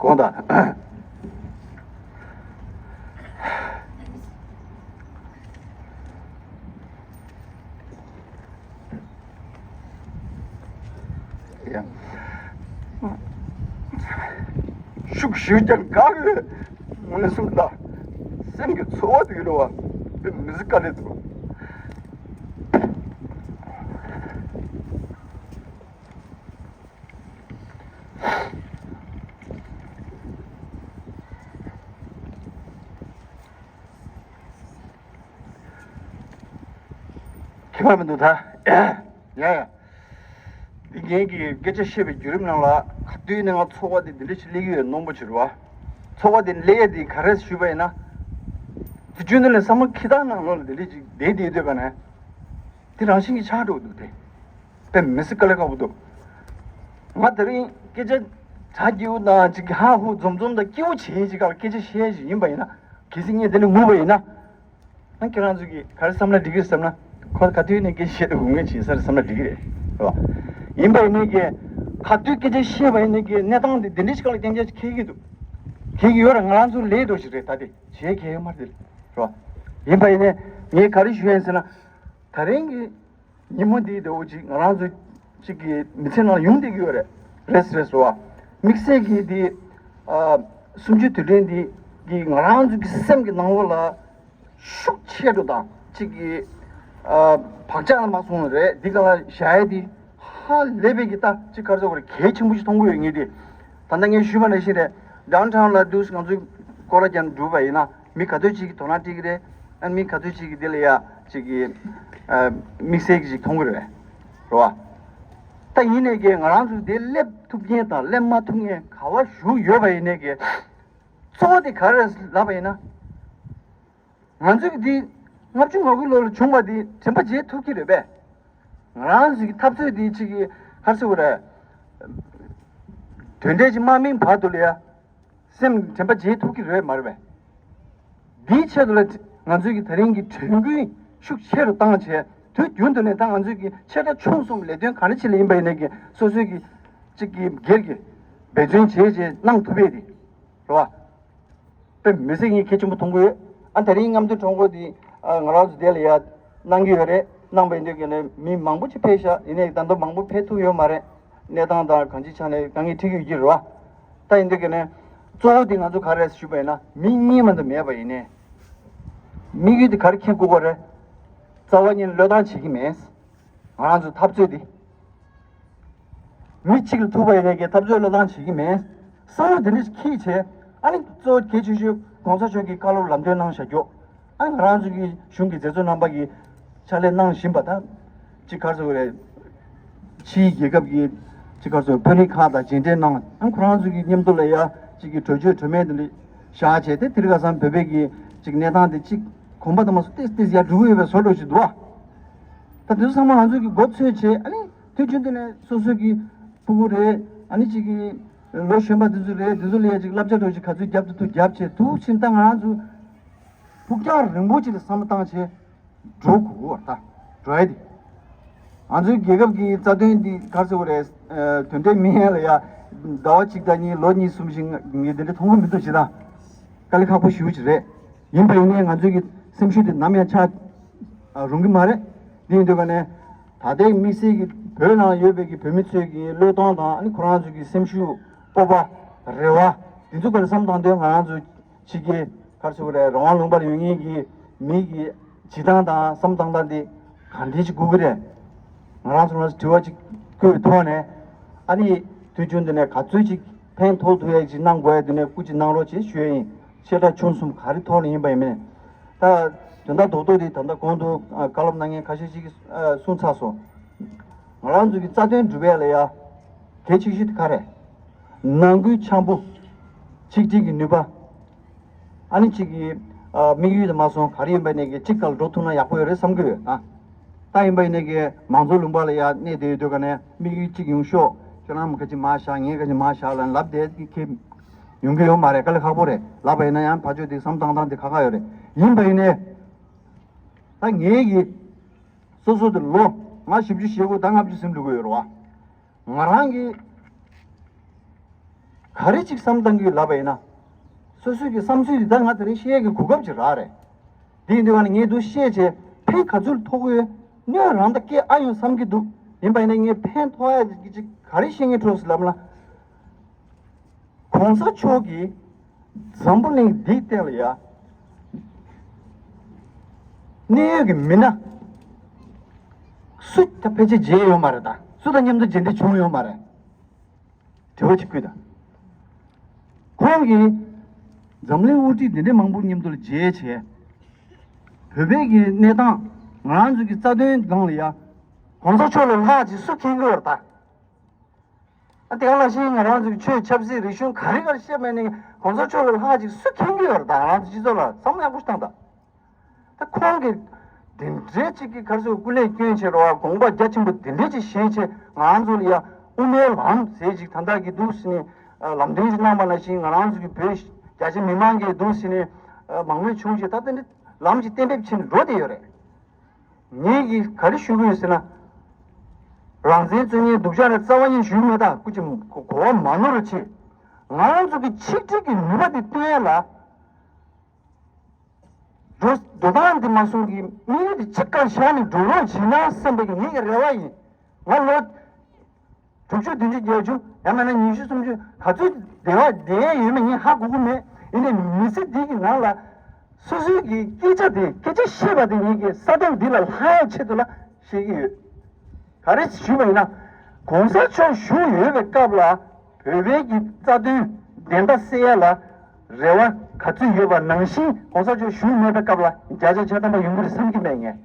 དགོངས་དག་ཡང་ཤུགས་ཞུས་ཀྱང་དགའ་བའི་མངོན་སུམ་དང་སེམས་ཀྱི་ཚོར་བ་དེ་རེད་བ། དཔེ་མི་སྲིད་དཀའ་ལས་འདུག་ཁྱད་པར་མི་འདུག་ད། ཡ་ཡ། འདི་ངེད་ཀྱིས་སྐད་ཆ་བཤད་པའི་བརྒྱུད་རིམ་ནང་ལ་ག་དུས་ནས་ང་ཚོར་བ་དེ་འདི་འདྲ་ཞིག་སླེབས་ཀྱི་ཡོད་སྣང་པོ་བྱེད་རོགས། ཚོར་བ་དེ་སླེབས་ཡས་དེ་ག་རེ་ཞུས་པ་ཡིན་ན། དེ་བརྒྱུད་འདི་ལས་བསམ་བློ་ཁྱི་དག་ནང་ལོགས་ལ་འདི་འདྲ་ཞིག་བསྡད་བསྡད་ཡོད་པ་ན། དེ་རང་བཞིན་གྱིས་ཆགས་འགྲོ་གི་འདུག་སྟེ། དཔེ་མི་སྲིད་དཀའ་ལས་ཁག་པོ་འདུག་ང་དེ་རིང་སྐད་ཆ་གྲ་རྒྱས་པོ་དང་ཅིག་ཧ་ཧུ་འཛོམས་འཛོམས་དང་སྐྱིད་པོ་བྱེད་ཅིག་ག་ལ་སྐད་ཆ་བཤད་ཅིག་ཡིན་པ་ཡིན་ན། གལ་སྲིད་ངས་དེ་ནས་ངུས་པ་ཡིན་ན། ཨ་ཁྱེད་རང་ཚོ་གིས་ག་རེ་བསམ་ན་འགྲིག་གི་རེད་བསམ་ན། ཁོ་ག་དུས་ནས་སྐད་ཆ་བཤད་དུས་ངུ་ངེས་བྱེད་ས་རེད་བསམ་ན་འགྲིག་གི་རེད། རེད་བ། ཡིན་པ་ཡིན་ནའི་གི་ག་དུས་སྐད་ཆ་བཤད་པ་ཡིན་ནའི་གི་གནས་སྟངས་དེ་འདི་འདྲ་ཞིག་ག་ལ་རྐྱང་རྐྱང་ཞིག་འཁེལ་གི་འདུག་འཁེལ་གི་ཡོད་ར། ང་རང་ཚོ་ལས་འགྲོ་ཞིག་རེད། ད་དེ་བྱེད་མཁན་ཡོད་མ་རེད། རེད་བ། ཡིན་པ་ཡིན་ནའི་ངས་ག་རེ་ཞུ་ཡིན་ཟེར་ན། ད་རིང་གི་ཉིན་མོ་འདི་འདྲ་བོ་ཅིག་ང་རང་ཚོ་ཅིག་གི་མི་ཚེ་ནང་ཡོང་བསྡད་ཀྱི་ཡོད་རེད། རེད་རེད་ཟེར་བ། དམིགས་བསལ་གྱི་འདི་ཨ་གསུམ་བཅུའི་དུས་དྲན་འདི་གི་ང་རང་ཚོ་གི་སེམས་ཀྱི་ནང་ལོགས་ལ་ཤུགས་ཆེ་འགྲོ་དང་ཅིག་གི་ཨ་བག་ཆགས་མ་སོང་རེད། འདི་ག་ལ་བཞག་ཡས་འདི་ཧ་ལས་པའི་གི་ད་ཅིག་ག་རེ་ཟེར་དགོས་རེད། གལ་ཆེན་པོ་ཞིག་མཐོང་གི་ཡོད་ངེས་ཏེ། ད་ལྟ་ངས་ཞུས་པ་ནང་བཞིན་རེད། ཌའུན་ཊའུན་ལ་འདུག་ང་ཚོའི་སྐོར་ར་རྒྱག་འགྲོ་བ་ཡིན་ན། མི་ག་ཚོད་ཅིག་གིས་དོ་སྣང་སྤྲད་ཀྱི་རེད། ཨ་མི་ག་ཚོད་ཅིག་གིས་འདི་ལ་ཡ་ཅིག་གིས་ཨ་དམིགས་བསལ་གྱི་ཅིག་མཐོང་གི་རེད། རེད་བ། ད་ཡིན་ནའི་གི་ང་རང་ཚོ་འདི་སླེབས་ཐུབ་མཁན་དང་སླེབས་མ་ཐུབ་མཁན་ག་བ་བཞུགས་ཡོད་པ་ཡིན་ནའི་གི་གཙོ་བོ་དེ་ག་རེ་ལབ་པ་ཡིན་ན། ང་ཚོས་ཀྱི་འདི་ལྔ་བཅུ་ང་དགུའི་ལོ་ལ་བྱུང་བ་འདི་དྲན་པ་བརྗེད་ཐུབ་ཀྱི་རེད་པས། ང་རང་ཚོའི་གི་འཐབ་རྩོད་འདི་ཅིག་གི་ཧར་སི་བ་རེད། དོན་འབྲས་ཅིག་མ་སྨིན་བར་དུ་ལ་ཡ། སེམས་དྲན་པ་བརྗེད་ཐུབ་ཀྱི་རེད་མ་རེད་པས། འདིའི་ཆེད་དུ་ལ་ང་ཚོའི་གི་དེ་རིང་གི་དྲན་སྐུལ་ཤུགས་ཆེ་རུ་བཏང་བྱས། དུས་རྒྱུན་དུ་ནས་ད་ང་ཚོའི་གི་ཆེ་ཕྲ་ཆུང་གསུམ་ལས་དོན་ག་རེ་ཅིག་ལ་ཡིན་པ་ཡིན་ནའི་གི་སོ་སོའི་གི་ཅིག་གི་སྒེར་གྱི་འབད་བརྩོན་བྱས་བྱས་གནང་ཐུབ་པས་དེ། རེད་བ། དཔེ་མི་སྲིད་ངས་གལ་ཆེན་པོ་མཐོང་གི་ཡོད། ཨ་དེ་རིང་རྔམ་སྟོན་ཁྲོམ་སྐོར་འདི་ཨ་ང་རང་ཚོ་དེ་ལ་ཡ་གནང་གི་ཡོད་རེད། གནང་བའི་འདོད་ཀྱི་ནས་མི་མང་པོ་ཅིག་ཕེབས་ཤག་ཡིན་ནའི་ད་ལྟ་མང་པོ་ཕེབས་ཐུབ་ཡོད་མ་རེད། གནས་སྟངས་དང་གང་ཅིའི་ཆ་ནས་དཀའ་ངལ་འཕྲད་ཀྱི་ཡོད་ཀྱི་རེད་བ། ད་ཡིན་འདོད་ཀྱི་ནས་གཙོ་བོ་འདི་ང་ཚོ་ག་རེ་ཞུས་པ་ཡིན་ན། མི་གཉིས་མ་གཏོགས་མེད་པ་ཡིན་ནའི། དམིགས་ཡུལ་འདི་ག་རེ་འཁྱེར་དགོས་པ་རེད། རྩ་བ་ཉིད་ནས་བློས་བཏང་བྱེད་ཀྱི་མེད། ང་རང་ཚོའི་འཐབ་རྩོད་འདི། མི་གཅིག་ལ་ཐུག་པ་ཡིན་ནའི་གི་འཐབ་རྩོད་བློས་བཏང་བྱེད་ཀྱི་མེད། བསམ་བློ་དེ་འདྲ་ཞིག་འཁྱེར་བྱས། ཨ་ནི་གཙོ་བོ་གལ་ཆེ་ཤོས་གོང་ས་མཆོག་གིས་བཀའ་སློབ་ལམ་སྟོན་གནང་བཞག་རྒྱུ། ཨ་ནི་ང་རང་ཚོ་གི་གཞུང་གི་མཛད་གཙོ་རྣམ་པ་གིས་ཕྱག་ལས་གནང་བཞིན་པ་དང་། ཅིག་ག་རེ་ཟེར་དགོས་རེད། ཕྱིའི་རྒྱལ་ཁབ་ཀྱི་ཅིག་ག་རེ་ཟེར་དཔོན་རིགས་ཁག་དང་མཇལ་འཕྲད་གནང་། ཨ་ནི་ཁོ་རང་ཚོ་གི་མཉམ་དུ་ལ་ཡ་ཅིག་གི་གྲོས་ཆོད་གྲོས་མོལ་དེ་འདྲ་བཞག་བྱས་ཏེ། དེ་རིང་ཁ་སང་བོད་པའི་གི་ཅིག་གནས་སྟངས་དེ་ཅིག་གོམ་པ་དང་མ་སོང་ཏིས་ཏིས་ཡར་འགྲོ་གི་ཡོད་པའི་བཟོ་འདྲ་ཞིག་འདུག་བ། ད་དེ་ཚོ་ཚང་མ་ང་ཚོ་གི་མགོ་ཚོས་བྱས། ཨ་ནི་དུས་རྒྱུན་དུ་ནས་སོ་སོ་གི་ཕྲུ་གུ་རེད། ཨ་ནི་ཅིག་གི་ལོ་གཞོན་པ་དེ་ཚོ་རེད། དེ་ཚོ་ལ་ཡ་ཅིག་བསླབ་བྱ་འདྲ་ཞིག་ག་ཚོད་རྒྱབ་ཐུབ་ཐུབ་རྒྱབ་བྱས། འདུག་ཕྱིན་ད་ང་རང་ཚོ་ཕུགས་རྒྱང་རིང་པོ་ཅིག་ལ་བསམ་བློ་བཏང་བྱས་འགྲོ་དགོས་པ། ད་འགྲོ་ཡ་དེ། ང་ཚོའི་རྒྱལ་ཁབ་ཀྱི་རྩ་དོན་འདི་ག་རེ་ཟེར་དགོས་རེད། ཨ་དོན་འབྲས་མི་ཡན་ལ་ཡ་ཟླ་བ་གཅིག་དང་གཉིས་ལོ་གཉིས་གསུམ་ཞིག་ངས་འདི་འདྲ་མཐོང་གི་མི་འདུག་ཅིག་ད་དཀའ་ལས་ཁག་པོ་ཞེ་པོ་ཅིག་རེད། ཡིན་པ་ཡིན་ནའི་ང་ཚོའི་གི་སེམས་ཤུགས་དེ་ནམ་ཡང་ཆག་ཨ་རུང་གི་མ་རེད། འདི་ཡིན་དུས་ག་ནས་ད་ལྟའི་དམིགས་བསལ་གྱི་བོད་ནང་ཡོད་པའི་གི་བོད་མི་ཚོའི་གི་བློས་གཏོང་དང་། ཨ་ནི་ཁོ་རང་ཚོའི་གི་སེམས་ཤུགས་སྤོབས་པ་རེ་བ་འདི་ཚོ་ག་རེ་བསམ་བཏང་དུས། ང་རང་ཚོ་ཕྱི་རྒྱལ་ག་རེ་ཟེར་དགོས་རེད། རང་དབང་ལུང་པར་ཡོད་མཁན་གྱི་མི་གི་བྱེད་སྟངས་དང་བསམ་བཏང་སྟངས་དེ་ག་འདྲ་ཞིག་དགོས་ཀྱི་རེད། ང་རང་ཚོ་ལ་དྲི་བ་ཅིག་བཀོད་པའི་ཐོག་ནས། ཨ་ནི་དུས་རྒྱུན་དུ་ནས་ག་ཚོད་ཅིག་ཕན་ཐོགས་ཐུབ་ཡས་ཅིག་གནང་དགོས་ཡས་དེ་ནས་སྐུ་མཁྱེན་གནང་རོགས་བྱེད་ཞུ་ཡས་ཡིན། ཆེ་ཕྲ་ཆུང་གསུམ་ག་རེ་ཐོག་ནས་ཡིན་པ་ཡིན་མིན། ད་དོན་དག་རྡོག་རྡོག་དེ་ད་ལྟ་གོང་དུ་ཨ་བཀའ་སློབ་གནང་མཁན་ཁ་ཤས་ཤིག་གིས་ཨ་གསུངས་ཚར་སོང་། ང་རང་ཚོ་གི་རྩ་དོན་སྒྲུབ་ཡ་ལ་ཡ་གལ་ཆེ་ཤོས་དེ་ག་རེ། ནང་ཁུལ་འཆམ་པོ། ཆིག་སྒྲིལ་གྱི་ནུས་པ། ཨ་ནི་གཅིག་གི་ཨ་དམིགས་ཡུལ་དེ་མ་སོང་ག་རེ་ཡིན་པ་ནས་གི་གཅིག་སྒང་ལ་འགྲོ་ཐུབ་ན་ཡག་པོ་ཡོད་རེད་བསམ་གྱི་ཡོད་ཨ། ད་ཡིན་པ་ཡིན་ནས་གི་མང་གཙོ་ལུང་པ་ལ་ཡ་གནས་བསྡད་ཡོད་དུས་ག་ནས་དམིགས་ཡུལ་གཅིག་ཡོང་ཤོག་ཁྱོད་རང་ག་ཅིག་མར་བཞག་ངས་ག་ཅིག་མར་བཞག་ལབ་ལབ་བསྡད་ཀྱི་ཁེ་ཡོང་གི་ཡོད་མ་རེད། དཀའ་ལས་ཁག་པོ་རེད། ལབ་པ་ཡིན་ན་ཡང་ཕར་ཕྱོགས་དེ་བསམ་བཏང་སྟངས་དེ་ཁག་ཁག་ཡོད་རེད། ཡིན་པ་ཡིན་ནས་ད་ངས་གི་སོ་སོ་དེ་ལོ་ང་བཞི་བཅུ་ཞེ་དགུ་ད་ལྔ་བཅུ་ཟིན་འགྲོ་གི་ཡོད་རེད་བ། ང་རང་གི་ ག་རེ་ཅིག་བསམ་བཏང་གི་ཡོད་ལབ་པ་ཡིན་ན། སོ་སོའི་གི་བསམ་ཚུལ་འདི་ད་ང་དེ་རིང་བཤད་ཡས་ཀྱི་གོ་སྐབས་ཅིག་རག་རེད། དེ་ཡིན་དུས་ང་ནི་ངས་འདུག་བཤད་བྱས་ཕན་ག་ཚོད་ཐོགས་ཡོད། སྣོད་རང་ད་སྐད་ཨ་ཡོང་བསམ་གྱི་འདུག་ཡིན་པ་ཡིན་ན་ངས་ཕན་ཐོགས་ཡ་ཅིག་ག་རེ་བཤད་ངེས་འཕྲོ་སུ་ལབ་ན། གོང་ས་མཆོག་གིས་འཛམ་བུ་གླིང་འདིའི་སྟེང་ལ་ཡ། གནད་ཡོད་ཀྱི་མི་སྣ་སུ་ད་ཕལ་ཆེར་མཇལ་ཡོད་མ་རེད། ད་སུ་དང་མཉམ་དུ་མཇལ་འཕྲད་བྱུང་ཡོད་མ་རེད། དྲི་བ་གཅིག་བསྐུལ་དང་། ཁོང་གིས་འཛམ་གླིང་དབུ་ཁྲིད་འདི་འདྲའི་མང་པོ་མཉམ་དུ་ལ་མཇལ་བྱས། བོད་པའི་གི་གནས་སྟངས་ང་རང་ཚོ་གི་རྩ་དོན་སྒང་ལ་ཡ། གོང་ས་མཆོག་ལས་ལྷག་ཅིག་སུ་མཁྱེན་གྱི་ཡོད་རེད་ད། ཨ་དེ་ག་ནང་བཞིན་ང་རང་ཚོའི་ཆོས་ཆབ་སྲིད་རིག་གཞུང་ག་རེ་ག་རེ་བཤད་མེད་ནའི་གོང་ས་མཆོག་ལས་ལྷག་ཅིག་སུ་མཁྱེན་གྱི་ཡོད་རེད་ད། ང་རང་ཚོ་སྤྱི་ཚོགས་ལ་བསམ་བློ་ཡག་པོ་ཞིག་བཏང་ད། ད་ཁོང་གིས་དེ་འདྲའི་ཅིག་གི་ག་རེ་ཟེར་སྐུ་ལས་བསྐྱོན་བྱས་རོགས་དགོངས་པ་རྒྱ་ཆེན་པོ་དེ་འདྲའི་ཅིག་བཞེས་བྱས་ང་རང་ཚོ་ལ་ཡ་དབུ་མའི་ལམ་ཟེར་ཅིག་ད་ལྟ་གི་འདུག་ཟེར་ནས་ལམ་སྟོན་ཅིག་གནང་པ་ནང་བཞིན་ང་རང་ཚོ་གི་བོད་རྒྱ་ཆེ་མི་མང་གིས་འདུག་ཟེར་ནས་མང་མོས་བྱུང་བྱས་ད་ལྟ་འདི་ལམ་ཅིག་གཏན་འབེབས་བྱས་ནས་འགྲོ་བསྡད་ཡོད་རེད། ངེད་ཀྱིས་ག་རེ་ཞུ་གི་ཡོད་ཟེར་ན། རང་བཙན་རྩོད་མཁན་སྡུག་ཅག་རེད་རྩ་བ་ཉིད་ཞུ་གི་མེད། ད་སྐུ་མཁྱེན་གོ་བ་མ་ནོར་རོགས་བྱེད། ང་རང་ཚོ་གི་ཆིག་སྒྲིལ་གྱི་ནུས་པ་དེ་བཏོན་ཡ་ལ། འགྲོ་འགྲོ་སྟངས་འདི་མ་སོང་གི་དམིགས་ཡུལ་འདི་གཅིག་ག་བཞག་ནས་འགྲོ་རོགས་བྱེད་ན་བསམ་པའི་ངེད་ཀྱི་རེ་བ་ཡིན། ང་ལོ་དྲུག་ཅུ་བདུན་ཅུ་བརྒྱད་ཅུ་ཡང་མིན་ན་ཉི་ཤུ་སུམ་ཅུ་ག་ཚོད་བསྡད་པ་བསྡད་ཡོད་མེད་ངས་ཧ་གོ་གི་མེད། ཡིན་ནའི་མི་ཚེ་འདི་གི་ནང་ལ་སོ་སོའི་གི་སྐད་ཆ་དེ་སྐད་ཆ་བཤད་པ་དེ་ངེད་ཀྱི་ས་སྟེང་འདི་ལ་ལྷག་ཡ་ཆེད་དུ་ལ་བཤད་ཀྱི་ཡོད། ག་རེ་ཞུས་པ་ཡིན་ན། གོང་ས་མཆོག་བཞུགས་ཡོད་པའི་སྐབས་ལ་བོད་པའི་གི་རྩ་དོན་བདེན་མཐའ་གསལ་ཡ་ལ་རེ་བ་ག་ཚོད་ཡོད་པ་ནང་བཞིན་གོང་ས་མཆོག་བཞུགས་མེད་པའི་སྐབས་ལ་བརྒྱ་ཆ་བརྒྱ་ཐམ་པ་ཡོང་གི་རེད་བསམ་གྱི་མེད་ངས།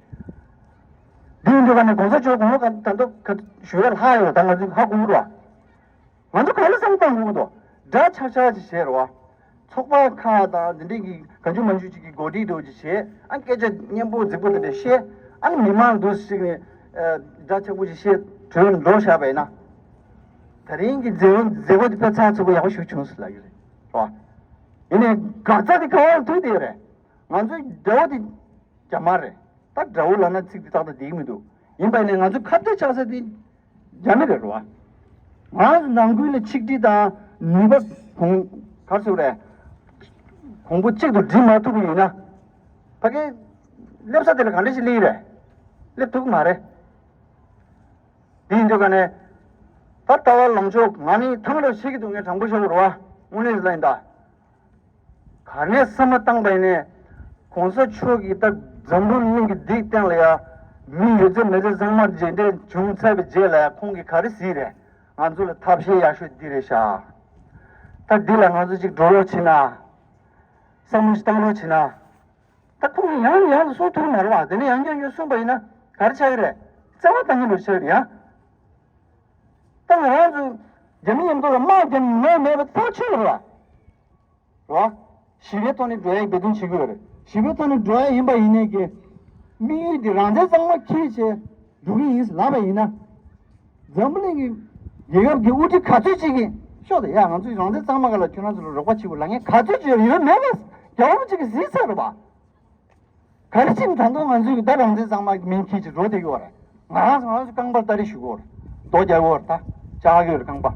འདི་ཡིན་དུས་ཀ་ནས་གོང་ས་མཆོག་དགུང་ལོ་ག་ད་ལྟ་ག་ཞུ་ཡ་ལྷག་ཡོད་ད་ང་ཚོས་ཧ་གོ་གི་རེད་བ། ང་ཚོ་ག་ལ་བསམ་བཏང་དགོས་ཀྱི་འདུག་འདྲ་ཆགས་ཆགས་ཅིག་བྱས་རེད་བ། ཚོགས་པ་ཁག་དང་འདི་འདྲའི་གི་གང་བྱུང་མང་བྱུང་ཅིག་གི་གོ་སྒྲིག་འདྲ་བོ་ཅིག་བྱས། ཨ་སྐད་ཆ་སྙན་པོ་རྫིག་པོ་དེ་འདྲ་བཤད། ཨ་ནི་མི་མང་འདུ་ཞིག་ནས་ཨ་འདྲ་ཆགས་པོ་ཅིག་བཤད་གྲོས་འགྲོ་བཞག་པ་ཡིན་ན། ད་རིང་གི་མཛད་སྒོ་མཛད་སྒོ་དེ་དཔེ་ཚགས་ཚུད་པོ་ཡག་པོ་ཞིག་བྱུང་སོང་ལབ་ཀྱི་རེད་བ། ཡིན་ནའི་འགག་རྩ་དེ་ག་བར་ཐུག་བསྡད་ཡོད་རེད། ང་ཚོའི་དགྲ་བོ་དེ་རྒྱ་དམར་རེད། ད་དགྲ་བོ་ལབ་ན་ཚིག་དེ་ཏག་ཏག་འགྲིག་གི་མི་འདུག་ཡིན་པ་ཡིན་ནའི་ང་ཚོའི་ཁ་གཏད་བཅག་ས་དེ་རྒྱ་མི་རེད་རེད་བ། ང་རང་ཚོ་ནང་ཁུལ་ལ་ཆིག་སྒྲིལ་དང་ནུས་པ་གོང་ག་རེ་ཟེར་དགོས་རེད། གོང་བུ་གཅིག་ཏུ་སྒྲིལ་མ་ཐུབ་པ་ཡིན་ན། ཕ་གིའི་སླེབས་ས་དེ་ལ་ག་འདྲ་ཞིག་སླེབས་ཀྱི་རེད། སླེབས་ཐུབ་ཀྱི་མ་རེད། དེ་ཡིན་དུས་ཀ་ནས། ད་ལྟ་བ་ལངས་ཕྱོགས་ང་ནི་ཐང་ར་ཤེས་ཀྱི་འདུག་ངས་དྲང་པོ་ཤོད་དགོས་རེད་བ། དངོས་གནས་ལ་ཡིན་ད། ག་ནས་བསམ་བློ་བཏང་པ་ཡིན་ནའི། གོང་ས་མཆོག་གིས་ད་འཛམ་བུ་གླིང་གི་འདིའི་སྟེང་ལ་ཡ། མི་ཡོད་ཚད་མེད་ཚད་ཚང་མ་མཇལ་འཕྲད་བྱུང་ཚར་བའི་རྗེས་ལ་ཡ་ཁོང་གིས་ག་རེ་ཟེར་རེད། ང་ཚོ་ལ་ཐབས་ཤེས་ཡག་ཤོས་འདི་རེད་ཤག་ད་འདི་ལ་ང་ཚོ་གཅིག་འགྲོ་རོགས་བྱེད་ན། བསམ་བློ་ཞིག་བཏང་རོགས་བྱེད་ན། ད་ཁོང་གིས་ཡང་ནས་ཡང་དུ་གསུང་ཐུབ་ཀྱི་མ་རེད་བ། དེ་ནས་ཡང་བསྐྱར་ཡང་བསྐྱར་གསུངས་པ་ཡིན་ན་ག་རེ་ཆགས་ཀྱི་རེད། བརྩེ་བ་བཏང་གི་འདུག་ཆགས་ཀྱི་རེད་ཡ། ད་ང་རང་ཚོ་རྒྱ་མི་མཉམ་དུ་ལ་དམག་རྒྱབ་ནས་ནོར་མེད་པ་ཐག་ཆོད་རེད་བ། རེད་བ། ཞི་བའི་ཐོག་ནས་འགྲོ་ཡའི་འབད་བརྩོན་བྱེད་ཀྱི་ཡོད་རེད། ཞི་བའི་ཐོག་ནས་འགྲོ་ཡ་ཡིན་པ་ཡིན་ནའི་གི། དམིགས་ཡུལ་འདི་རང་བཙན་གཙང་མ་འཁྱེར་བྱས་འགྲོ་གི་ཡིན་ལབ་པ་ཡིན་ན། འཛམ་བུ་གླིང་གི་རྒྱལ་ཁབ་ཀྱི་དབུ་ཁྲིད་ག་ཚོད་ཅིག་གིས་ཤོག་དང་ཡ་ང་ཚོས་རང་བཙན་གཙང་མ་སྒང་ལ་ཁྱོད་རང་ཚོ་ལ་རོགས་པ་བྱེད་དགོས་ལབ་མཁན་ག་ཚོད་ཅིག་ཡོད་མེད་པ་རྒྱལ་བ་རིན་པོ་ཆེ་གིས་གཟིགས་ཚར་རེད་པ། ག་རེ་བྱས་ནས་ད་དུང་ང་ཚོས་ད་རང་བཙན་གཙང་མ་གི་མིང་འཁྱེར་གྱི་འགྲོ་བསྡད་ཀྱི་ཡོད་རེད། ང་རང་ཚོ་ང་རང་ཚོ་རྐང་པར་སྟ་རེ་ཞུ་གི་ཡོད་རེད། རྡོ་རྒྱག་གི་ཡོད་རེད་ད། བཅག་གི་ཡོད་རེད་རྐང་པ།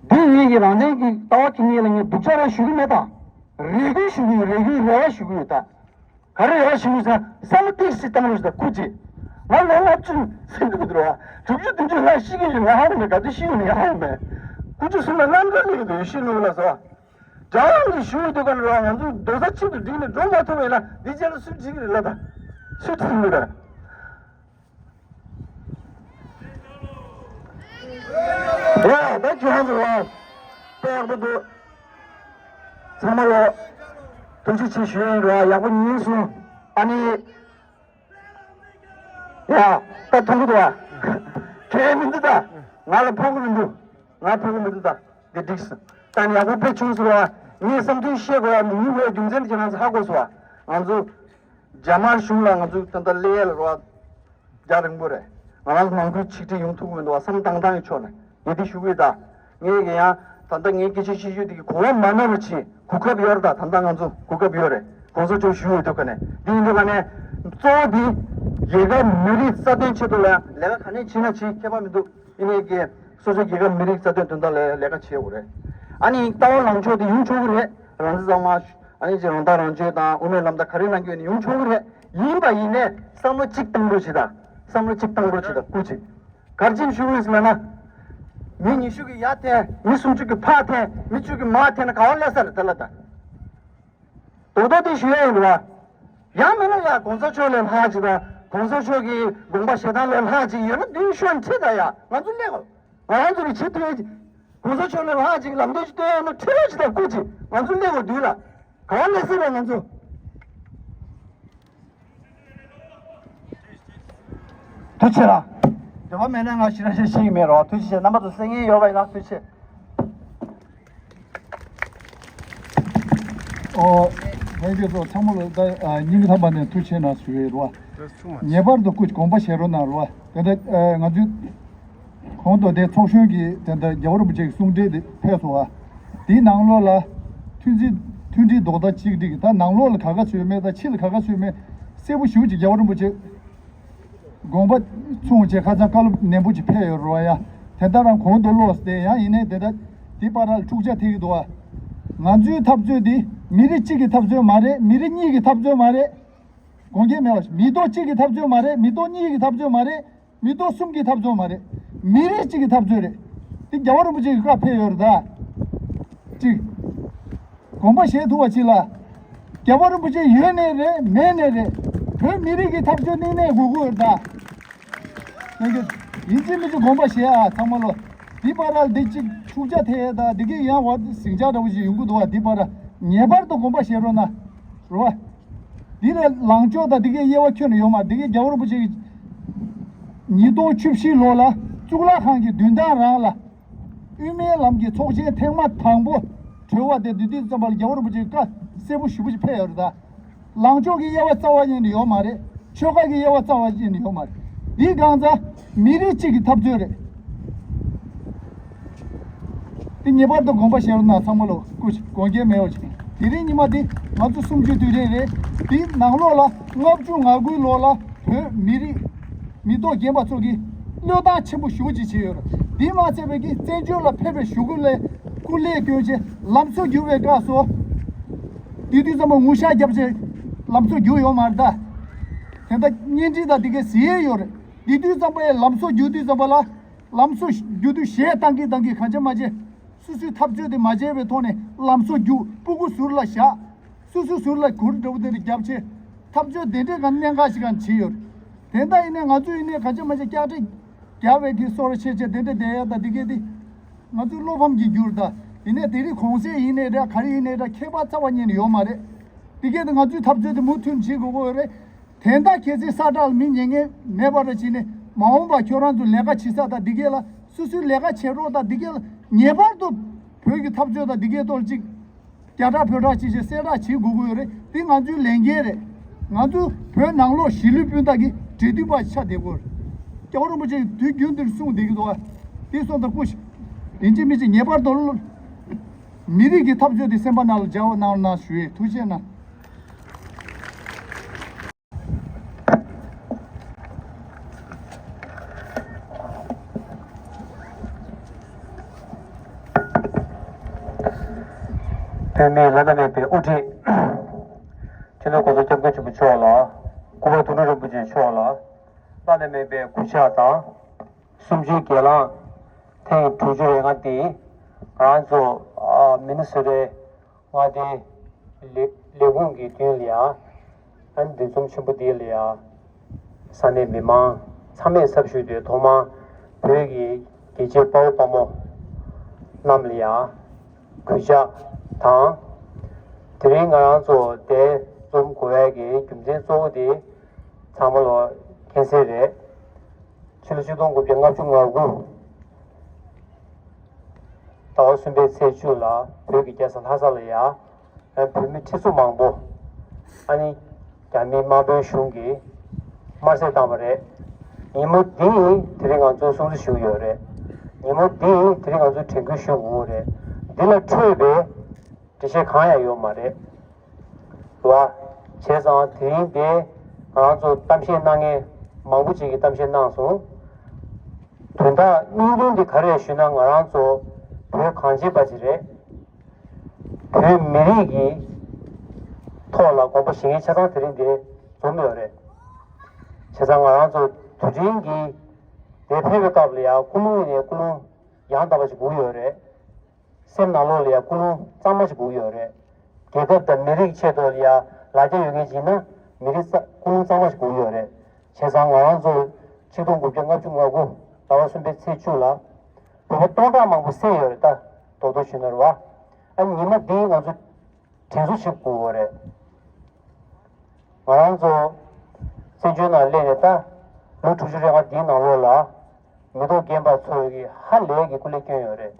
འདི་ངེད་ཀྱི་རང་བཙན་གྱི་ལྟ་བ་འཁྱེར་མཁན་ལ་ངས་སྡུག་ཅག་རང་ཞུ་གི་མེད་ད། རེ་སྐུལ་ཞུ་གི་ཡོད། རེ་སྐུལ་རེ་བ་ཞུ་གི་ཡོད་ད། ག་རེ་རེ་བ་ཞུ་གི་ཡོད་ཟེར་ན་བསམ་བློ་ཏོག་ཙམ་བཏང་རོགས་ཞེས་ད་སྐུ་མཁྱེན། ང་ལོ་ལྔ་བཅུ་ཟིན་འགྲོ་གི་འདུག་ར། དྲུག་ཅུ་བདུན་ཅུ་ལྷག་ཤི་གི་ཡོད། ང་ཧ་གོ་མེད། ག་དུས་ཤི་ཡོད་ནི་ང་ཧ་གོ་མེད། དགུ་བཅུ་གསུམ་ལ་གནམ་གྲུ་སླེབས་ཀྱི་འདུག་ཤི་ནུས་ལ་ཟེར་བ། རྒྱ་གར་གྱི་ཞུ་འདོད་མཁན་ར་ང་ཚོ་རྡོག་རྩ་གཅིག་ཏུ་སྒྲིལ་ནས་འགྲོ་མ་ཐུབ་པ་ཡིན་ན་འདི་རྗེས་ལ་སུས་འགྲིག་གི་རེད་ལབ་ད། སུས་འགྲིག་གི་རེད། ཡ་ད་ཁྱོད་རང་ཚོ་ར་དཔེ་ཡག་པོ་འདུག་ཚང་མ་ལ་ཐུགས་རྗེ་ཆེ་ཞུ་ཡིན་ར། ཡག་པོ་ཉན་སོང་། ཨ་ནི། ཡ། ད་མཐོང་གི་འདུག་བ། ཁྱེད་མི་འདུག་ད། ང་ལ་ཕོག་གི་མི་འདུག་ང་ཕོག་གི་མི་འདུག་ད། འདི་འགྲིག་སོང་། ད་ནི་ཡག་པོ་དཔེ་བྱུང་སོང་བ། ངས་བསམ་ཚུལ་བཤད་དགོས་ཡ་མི་ཉུང་བའི་རྒྱུ་མཚན་དེ་ཁྱེད་རང་ཚོ་ཧ་གོ་སོང་བ། ང་ཚོ། རྒྱ་དམར་གཞུང་ལ་ང་ཚོ་ད་ལྟ་སླེབས་ཡ་ལ་རོགས། རྒྱ་རིང་པོ་རེད། ང་རང་ཚོ་ནང་ཁུལ་ཆིག་སྒྲིལ་ཡོང་ཐུབ་ཀྱི་མི་འདུག་བ། བསམ་བཏང་སྟངས་ཀྱི་ཕྱོགས་ནས་ངས་འདི་ཞུ་གི་ཡོད་ད། ངས་ཀྱི་ཡང་ད་ལྟ་ངའི་སྐད་ཆ་བཤད་རྒྱུ་དེ་གི་གོ་བ་མ་ནོར་བ་བྱེད། གོ་སྐབས་ཡོད་རེད་ད། ད་ལྟ་ང་ཚོ་གོ་སྐབས་ཡོད་རེད། གོང་ས་མཆོག་ཞུ་འོས་འདུག་ག་ནས་འདི་ཡིན་འདུག་ག་ནས། གཙོ་བོ་འདི་རྒྱལ་ཁབ་མི་རིགས་རྩ་དོན་ཆེད་དུ་ལ་ལས་ཀ་ག་ནས་བྱེད་ན་བྱེད་ཁྱད་པར་མི་འདུག་ཡིན་ནའི་གི་སོ་སོའི་རྒྱལ་ཁབ་མི་རིགས་རྩ་དོན་དོན་དག་ལ་ལས་ཀ་བྱེད་དགོས་རེད། ཨ་ནི་ལྟ་བ་ལངས་ཕྱོགས་དེ་ཡོང་ཆོག་གི་རེད། རང་བཙན་གཙང་མ། ཨ་ནི་ཅིག་རང་ཐག་རང་གཅོད་དང་དབུ་མའི་ལམ་དང་ག་རེ་གནང་རྒྱུ་ཡིན་ན་ཡོང་ཆོག་གི་རེད། ཡིན་པ་ཡིན་ནས་བསམ་བློ་གཅིག་བཏང་རོགས་བྱེད་དང་། བསམ་བློ་གཅིག་བཏང་རོགས་བྱེད་དང་། སྐུ་མཁྱེན། ག་རེ་བྱས་ནས་ཞུ་གི་ཡིན་ཟེར་ལབ་ན། མི་ཉི་ཤུ་གི་ཡར་འཐེན། མི་སུམ་ཅུ་གི་ཕར་འཐེན། མི་བཅུ་གི་མར་འཐེན་ན་ག་བ་སླེབས་ས་རེད་དེ་ལ་ད། རྡོག་རྡོག་དེ་ཞུ་ཡ་ཡིན་རེད་བ། ཡང་མིན་ན་ཡ་གོང་ས་མཆོག་ལས་ལྷག་ཅིག་དང་གོང་ས་མཆོག་གི་དགོངས་པ་བཞེས་སྟངས་ལས་ལྷག་ཅིག་ཡོད་ན་མདུན་ཤོག་ཁྲིད་ད་ཡ། ང་ཚོ་སླེབས་དགོས། ང་རང་ཚོ་ནི་བྱེད་ཐུབ་ཡ་ཅིག་གོང་ས་མཆོག་ལས་ལྷག་ཅིག་ལམ་སྟོན་ཅིག་སྟོན་ཡ་ན་ཁྲིད་རོགས་ཅིག་དང་། སྐུ་མཁྱེན། ང་ཚོ་སླེབས་དགོས་དུས་ལ་ག་བ་སླེབས་སྲིད་རེད་ང་ཚོ། ཐུགས་རྗེ་ཆེ་ལགས། འདོད་པ་མེད་ན་ང་ཞེ་དྲག་ཞིག་བཤད་ཀྱི་མེད་རོགས། ཐུགས་རྗེ་ཆེ། རྣམ་པ་ཚོ་གསན་མཁན་ཡོད་པ་ཡིན་ན་ཐུགས་རྗེ་ཆེ། ཨོ། ལྷན་རྒྱས་ཚོ་ཚང་མ་ལ་ད་ཨ་སྙིང་ཐག་པ་ནས་ཐུགས་རྗེ་ཆེ་གནང་ཞུ་ཡི་རོགས། ངེས་པར་དུ་སྐུ་དགོངས་པ་བཞེས་རོགས་གནང་རོགས། དེ་འདྲ་ཨ་ང་ཚོའི་གོང་དུ་དེ་ཚོགས་གཞོན་གྱིས་དེ་འདྲ་རྒྱལ་བ་རིན་པོ་ཆེ་གི་གསུང་འཕྲིན་དེ་ཕེབས་སོང་བ། དེའི་ནང་ལོགས་ལ་མཐུན་སྒྲིལ་མཐུན་སྒྲིལ་རྡོག་རྩ་གཅིག་སྒྲིལ་གྱི་ད་ནང་ལོགས་ལ་ག་ག་ཚོད་མེད། ད་ཕྱི་ལ་ག་ག་ཚོད་མེད། གསལ་པོ་ཞེ་པོ་ཅིག་རྒྱལ་བ་རིན་པོ་ཆེ་དགོངས་པ་མཚུངས་བྱས་ཁ་སང་བཀའ་སློབ་ནན་པོ་ཅིག་ཕེབས་ཡོད་རེད་བ་ཡ། དེ་ལྟར་རང་གོང་དུ་ཀློགས་ཏེ་ཡང་ཡིན་ནའི་དེ་ལྟར་དེ་བར་ལ་འཁྲུག་ཆ་ཐེབས་ཀྱི་འདུག་བ། ང་ཚོའི་འཐབ་རྩོད་འདི་མི་རིགས་གཅིག་གི་འཐབ་རྩོད་མ་རེད། མི་རིགས་གཉིས་ཀྱི་འཐབ་རྩོད་མ་རེད། དགོངས་འགལ་མེད་པ་ཞིག་མི་ཐོག་གཅིག་གི་འཐབ་རྩོད་མ་རེད། མི་ཐོག་གཉིས་ཀྱི་འཐབ་རྩོད་མ་རེད། མི་ཐོག་གསུམ་གྱི་འཐབ་རྩོད་མ་རེད། མི་རིགས་གཅིག་གི་འཐབ་རྩོད་རེད། འདི་རྒྱལ་བ་རིན་པོ་ཆེ་གི་བཀའ་ཕེབས་ཡོད་རེད་ད། གཅིག་དགོངས་པ་བཞེས་ཐུབ་པ་ཅིག་ལ། རྒྱལ་བ་རིན་པོ་ཆེ་ཡོད་ནའི་རེད། མེད་ནའི་རེད། བོད་མི་རིགས་ཀྱི་འཐབ་རྩོད་དམིགས་ནས་དགོས་ཀྱི་ཡོད་རེད་ད། ཡིན་གཅིག་མིན་གཅིག་དགོངས་པ་བཞེས་ཨ་ཚང་མ་ལོ། འདི་བར་ལ་འདི་གཅིག་འཁྲུག་ཆ་ཐེབས་ད་འདི་གས་ཡང་བར་ཟིང་ཆ་འདྲ་བོ་ཞིག་ཡོང་གི་འདུག་བ། འདི་བར་ངེས་པར་དུ་དགོངས་པ་བཞེས་རོགས་གནང་རོགས། འདི་ལས་ལངས་ཕྱོགས་དང་འདི་གའི་དབྱེ་བ་ཁྱོན་ནས་ཡོད་མ་རེད། འདི་གའི་རྒྱལ་བ་རིན་པོ་ཆེ་གིས་ཉིས་སྟོང་བཅུ་བཞི་ལོ་ལ་གཙུག་ལག་ཁང་གི་མདུན་ཐང་རང་ལ་དབུ་མའི་ལམ་གྱི་ཚོགས་ཆེན་ཐེངས་མ་དང་པོ་གྲོལ་བ་དེ་འདི་དུས་ཙམ་པ་ལ་རྒྱལ་བ་རིན་པོ་ཆེ་གིས་བཀའ་གསལ་པོ་ཞེ་པོ་ཅིག་ཕེབས་ཡོད་རེད་ད། ལངས་ཕྱོགས་ཀྱི་དབྱེ་བ་རྩ་བ་ཉིད་ནས་ཡོད་མ་རེད། ཆོལ་ཁ་གི་དབྱེ་བ་རྩ་བ་ཉིད་ནས་ཡོད་མ་རེད། འདི་གང་ཟག་མི་རིགས་གཅིག་གི་འཐབ་རྩོད་རེད། འདི་ངེས་པར་དུ་དགོངས་པ་བཞེས་རོགས་གནང་། ཚང་མ་ལོ་སྐུ་དགོངས་འགལ་མེད་པ་ཅིག་དེ་རིང་ཉི་མ་འདི་ང་ཚོ་གསུམ་བཅུའི་དུས་དྲན་རེད། འདི་ནང་ལོགས་ལ་ལྔ་བཅུ་ང་དགུའི་ལོ་ལ་བོད་མི་རིགས་མི་ཐོག་རྒན་པ་ཚོ་གིས་བློས་བཏང་ཆེན་པོ་ཞེ་པོ་ཅིག་བྱས་ཡོད་རེད། འདི་མ་ཚད་པའི་གི་བཙན་བྱོལ་ལ་ཕེབས་པའི་གཞུག་གུ་ལ་སྐུ་ལས་བསྐྱོན་བྱས་ལམ་སྲོལ་བསྒྱུར་བའི་སྐབས་སུ་དེ་དུས་ཙམ་པ་ངུ་ཤག་བརྒྱབ་བྱས་ལམ་སྲོལ་བསྒྱུར་ཡོད་མ་རེད་ད། དེ་འདྲ་བརྙན་འཕྲིན་དང་འདི་གའི་གཟིགས་ཡས་ཡོད་རེད། དེ་དུས་ཙམ་པའི་ལམ་སྲོལ་བསྒྱུར་དུས་ཙམ་པ་ལ་ལམ་སྲོལ་བསྒྱུར་དུས་གཞས་བཏང་གིན་བཏང་གིན་གང་བྱེད་མ་བྱེད། སོ་སོའི་འཐབ་རྩོད་དེ་མ་བྱས་པའི་ཐོག་ནས་ལམ་སྲོལ་བསྒྱུར། སྤུ་གུ་ཟུར་ལ་བཞག་སོ་སོའི་ཟུར་ལ་གུར་འདྲ་བོ་དེ་འདྲ་བརྒྱབ་བྱས་འཐབ་རྩོད་དེ་འདྲའི་གང་གནད་འགག་ཞིག་གང་བྱས་ཡོད། དེ་འདྲ་ཡིན་ནའི་ང་ཚོ་ཡིན་ནའི་གང་བྱེད་མ་བྱེད་ཀྱག་ཀྲིག་རྒྱག་པའི་གི་སོར་ཆེ་ཆེ་དེ་འདྲ་བསྡད་ཡ་ད་འདི་གས་དེ་ང་ཚོའི་བློ་ཕམ་གྱི་རྒྱུར་ད། ཡིན་ནའི་དེ་རིང་གོང་ཚད་ཡིན་ནའི་འདྲ་ག་རེ་ཡིན་ནའི་འདྲ་ཁྱད་པར་རྩ་བ་ཉིད་ནས་ཡོད་མ་རེད། འདི་གས་དེ་ང་ཚོའི་འཐབ་རྩོད་དེ་མུ་མཐུད་བྱེད་དགོས་ཀྱི་ཡོད་རེད། དེ་འདྲ་གལ་སྲིད་ས་བཀྲ་ལ་མི་ཉན་མཁན་མེད་པ་རེ་བྱས་ནས་མ་འོངས་པ་ཁྱོད་རང་ཚོ་ལས་ཀ་བྱེད་ས་དང་འདི་གས་ལ་སོ་སོའི་ལས་ཀ་བྱེད་རོགས་དང་འདི་གས་ལ་ངེས་པར་དུ་བོད་ཀྱི་འཐབ་རྩོད་དང་འདི་གས་ཐོག་ལ་ཅིག་རྒྱ་གྲགས་བོད་གྲགས་ཅིག་བྱས་གསལ་བསྒྲགས་བྱེད་དགོས་ཀྱི་ཡོད་རེད། འདི་ང་ཚོའི་ལས་འགན་རེད། ང་ཚོ་བོད་ནང་ལོགས་གཞིས་ལུས་སྤུན་ཟླ་གི་འབྲེལ་མཐུད་པ་ཆགས་བསྡད་དགོས་རེད། རྒྱལ་བ་རིན་པོ་ཆེ་དུས་རྒྱུན་དུ་གསུངས་བསྡད་ཀྱི་འདུག་བ། འདི་སོང་ཙང་སྐུ་ཡིན་གཅིག་མིན་གཅིག་ངེས་པར་དུ་མི་རིགས་ཀྱི་འཐབ་རྩོད་འདི་སེམས་པ་ནང་ལ་འཇགས་རོགས་གནང་ཞུ་ཡས། ཐུགས་རྗེ་གནང་། བོད་མིའི་བླ་ན་མེད་པའི་དབུ་ཁྲིད། སྤྱི་ནོར་༸གོང་ས་༸སྐྱབས་མགོན་ཆེན་པོ་མཆོག་ལ། སྐུ་ངོ་དོན་གྲུབ་རིན་པོ་ཆེ་མཆོག་ལ་བླ་ན་མེད་པའི་གུས་ཕྱག་དང་། གསུམ་བཅུའི་སྒེར་ལངས་ཐེངས་དྲུག་ཅུ་རེ་ལྔ་འདི་ང་རང་ཚོ་ཨ་མི་ནི་སོ་ཊའི་མངའ་སྡེའི་ལས་ལས་ཁུངས་ཀྱི་མདུན་ལ་ཡ། ཨ་ནི་འདུ་འཛོམས་ཆེན་པོ་འདི་ལ་ཡ། ས་གནས་མི་མང་ཚང་མས་ཚབ་ཞུས་ཏེ་ཐོག་མར་བོད་ཀྱི་རྒྱལ་གཅེས་དཔའ་བོ་དཔའ་མོ་རྣམས་ལ་ཡ་གུས་ཕྱག་དང་། དེ་རིང་ང་རང་ཚོ་འདིར་འཛོམས་དགོས་ཡ་གི་རྒྱུ་མཚན་གཙོ་བོ་དེ་ཚང་མ་ལོ་མཁྱེན་གསལ་རེད། ཕྱི་ལོ་ཆིག་སྟོང་དགུ་བརྒྱ་ལྔ་བཅུ་ང་དགུ་ཟླ་བ་གསུམ་པའི་ཚེས་བཅུ་ལ་བོད་ཀྱི་རྒྱལ་ས་ལྷ་ས་ལ་ཡ། བོད་མི་ཁྲི་ཚོ་མང་པོ་ཨ་ནི་རྒྱ་མིའི་དམར་པོའི་གཞུང་གིས་དམར་གསོད་བཏང་བ་རེད། ཉིན་མོ་འདི་དེ་རིང་ང་ཚོའི་སྲུང་བརྩི་ཞུ་གི་ཡོད་རེད། ཉིན་མོ་འདི་དེ་རིང་ང་ཚོའི་དྲན་སྐུལ་ཞུ་དགོས་རེད། འདི་ལ་འཕྲོས་པའི་འགྲེལ་བཤད་གང་ཡང་ཡོད་མ་རེད། བ། བྱས་ཙང་དེ་རིང་འདི་ང་རང་ཚོ་གཏམ་བཤད་གནང་མཁན་མང་པོ་ཅིག་གིས་གཏམ་བཤད་གནང་སོང་། དོན་དག་སྙིང་དོན་འདི་ག་རེ་རེད་ཞུས་ན་ང་རང་ཚོ་བོད་གངས་ཅན་པ་ཅིག་རེད། བོད་མི་རིགས་ཀྱི་ཐོག་ལ་དགོངས་པ་བཞེས་མཁན་ཆ་ཚང་དེ་རིང་འདིར་འཛོམས་ཡོད་རེད། བྱས་ཙང་ང་རང་ཚོ་དུས་དྲན་གྱི་འདིར་ཕེབས་པའི་སྐབས་ལ་ཡང་ཀུན་སློང་ནས་ཀུན་སློང་ཡང་དག་པ་ཞིག་དགོས་ཡོད་རེད། སེམས་ནང་ལོགས་ལ་ཡང་ཀུན་སློང་གཙང་མ་ཞིག་དགོས་ཡོད་རེད། རྒྱལ་ཁབ་དང་མི་རིགས་ཆེད་དུ་ལ་ཡང་ལ་རྒྱ་ཡོད་མཁན་ཞིག་ཡིན་ན་མི་རིགས་ས་ཀུན་སློང་གཙང་མ་ཞིག་དགོས་ཡོད་རེད། བྱས་ཙང་ང་རང་ཚོ་ཆིག་སྟོང་དགུ་བརྒྱ་ལྔ་བཅུ་ང་དགུ་ཟླ་བ་གསུམ་པའི་ཚེས་བཅུ་ལ་བོད་པ་སྟོང་ཕྲག་མང་པོ་བསད་ཡོད་རེད། ད་རྡོག་རྡོག་ཞུས་ན་རེད་བ། ཨ་ཉི་མ་འདིའི་ང་ཚོ་དྲན་གསོ་བྱེད་དགོས་པ་རེད། ང་རང་ཚོ་བཙན་བྱོལ་ནང་སླེབས་ནས་ད་ལོ་དྲུག་ཅུ་རེ་ལྔ་འདིའི་ནང་ལོགས་ལ་མི་ཐོག་རྒན་པ་ཚོ་གིས་ཧ་ལས་ཀྱི་སྐུ་ལས་བསྐྱོན་ཡོད་རེད།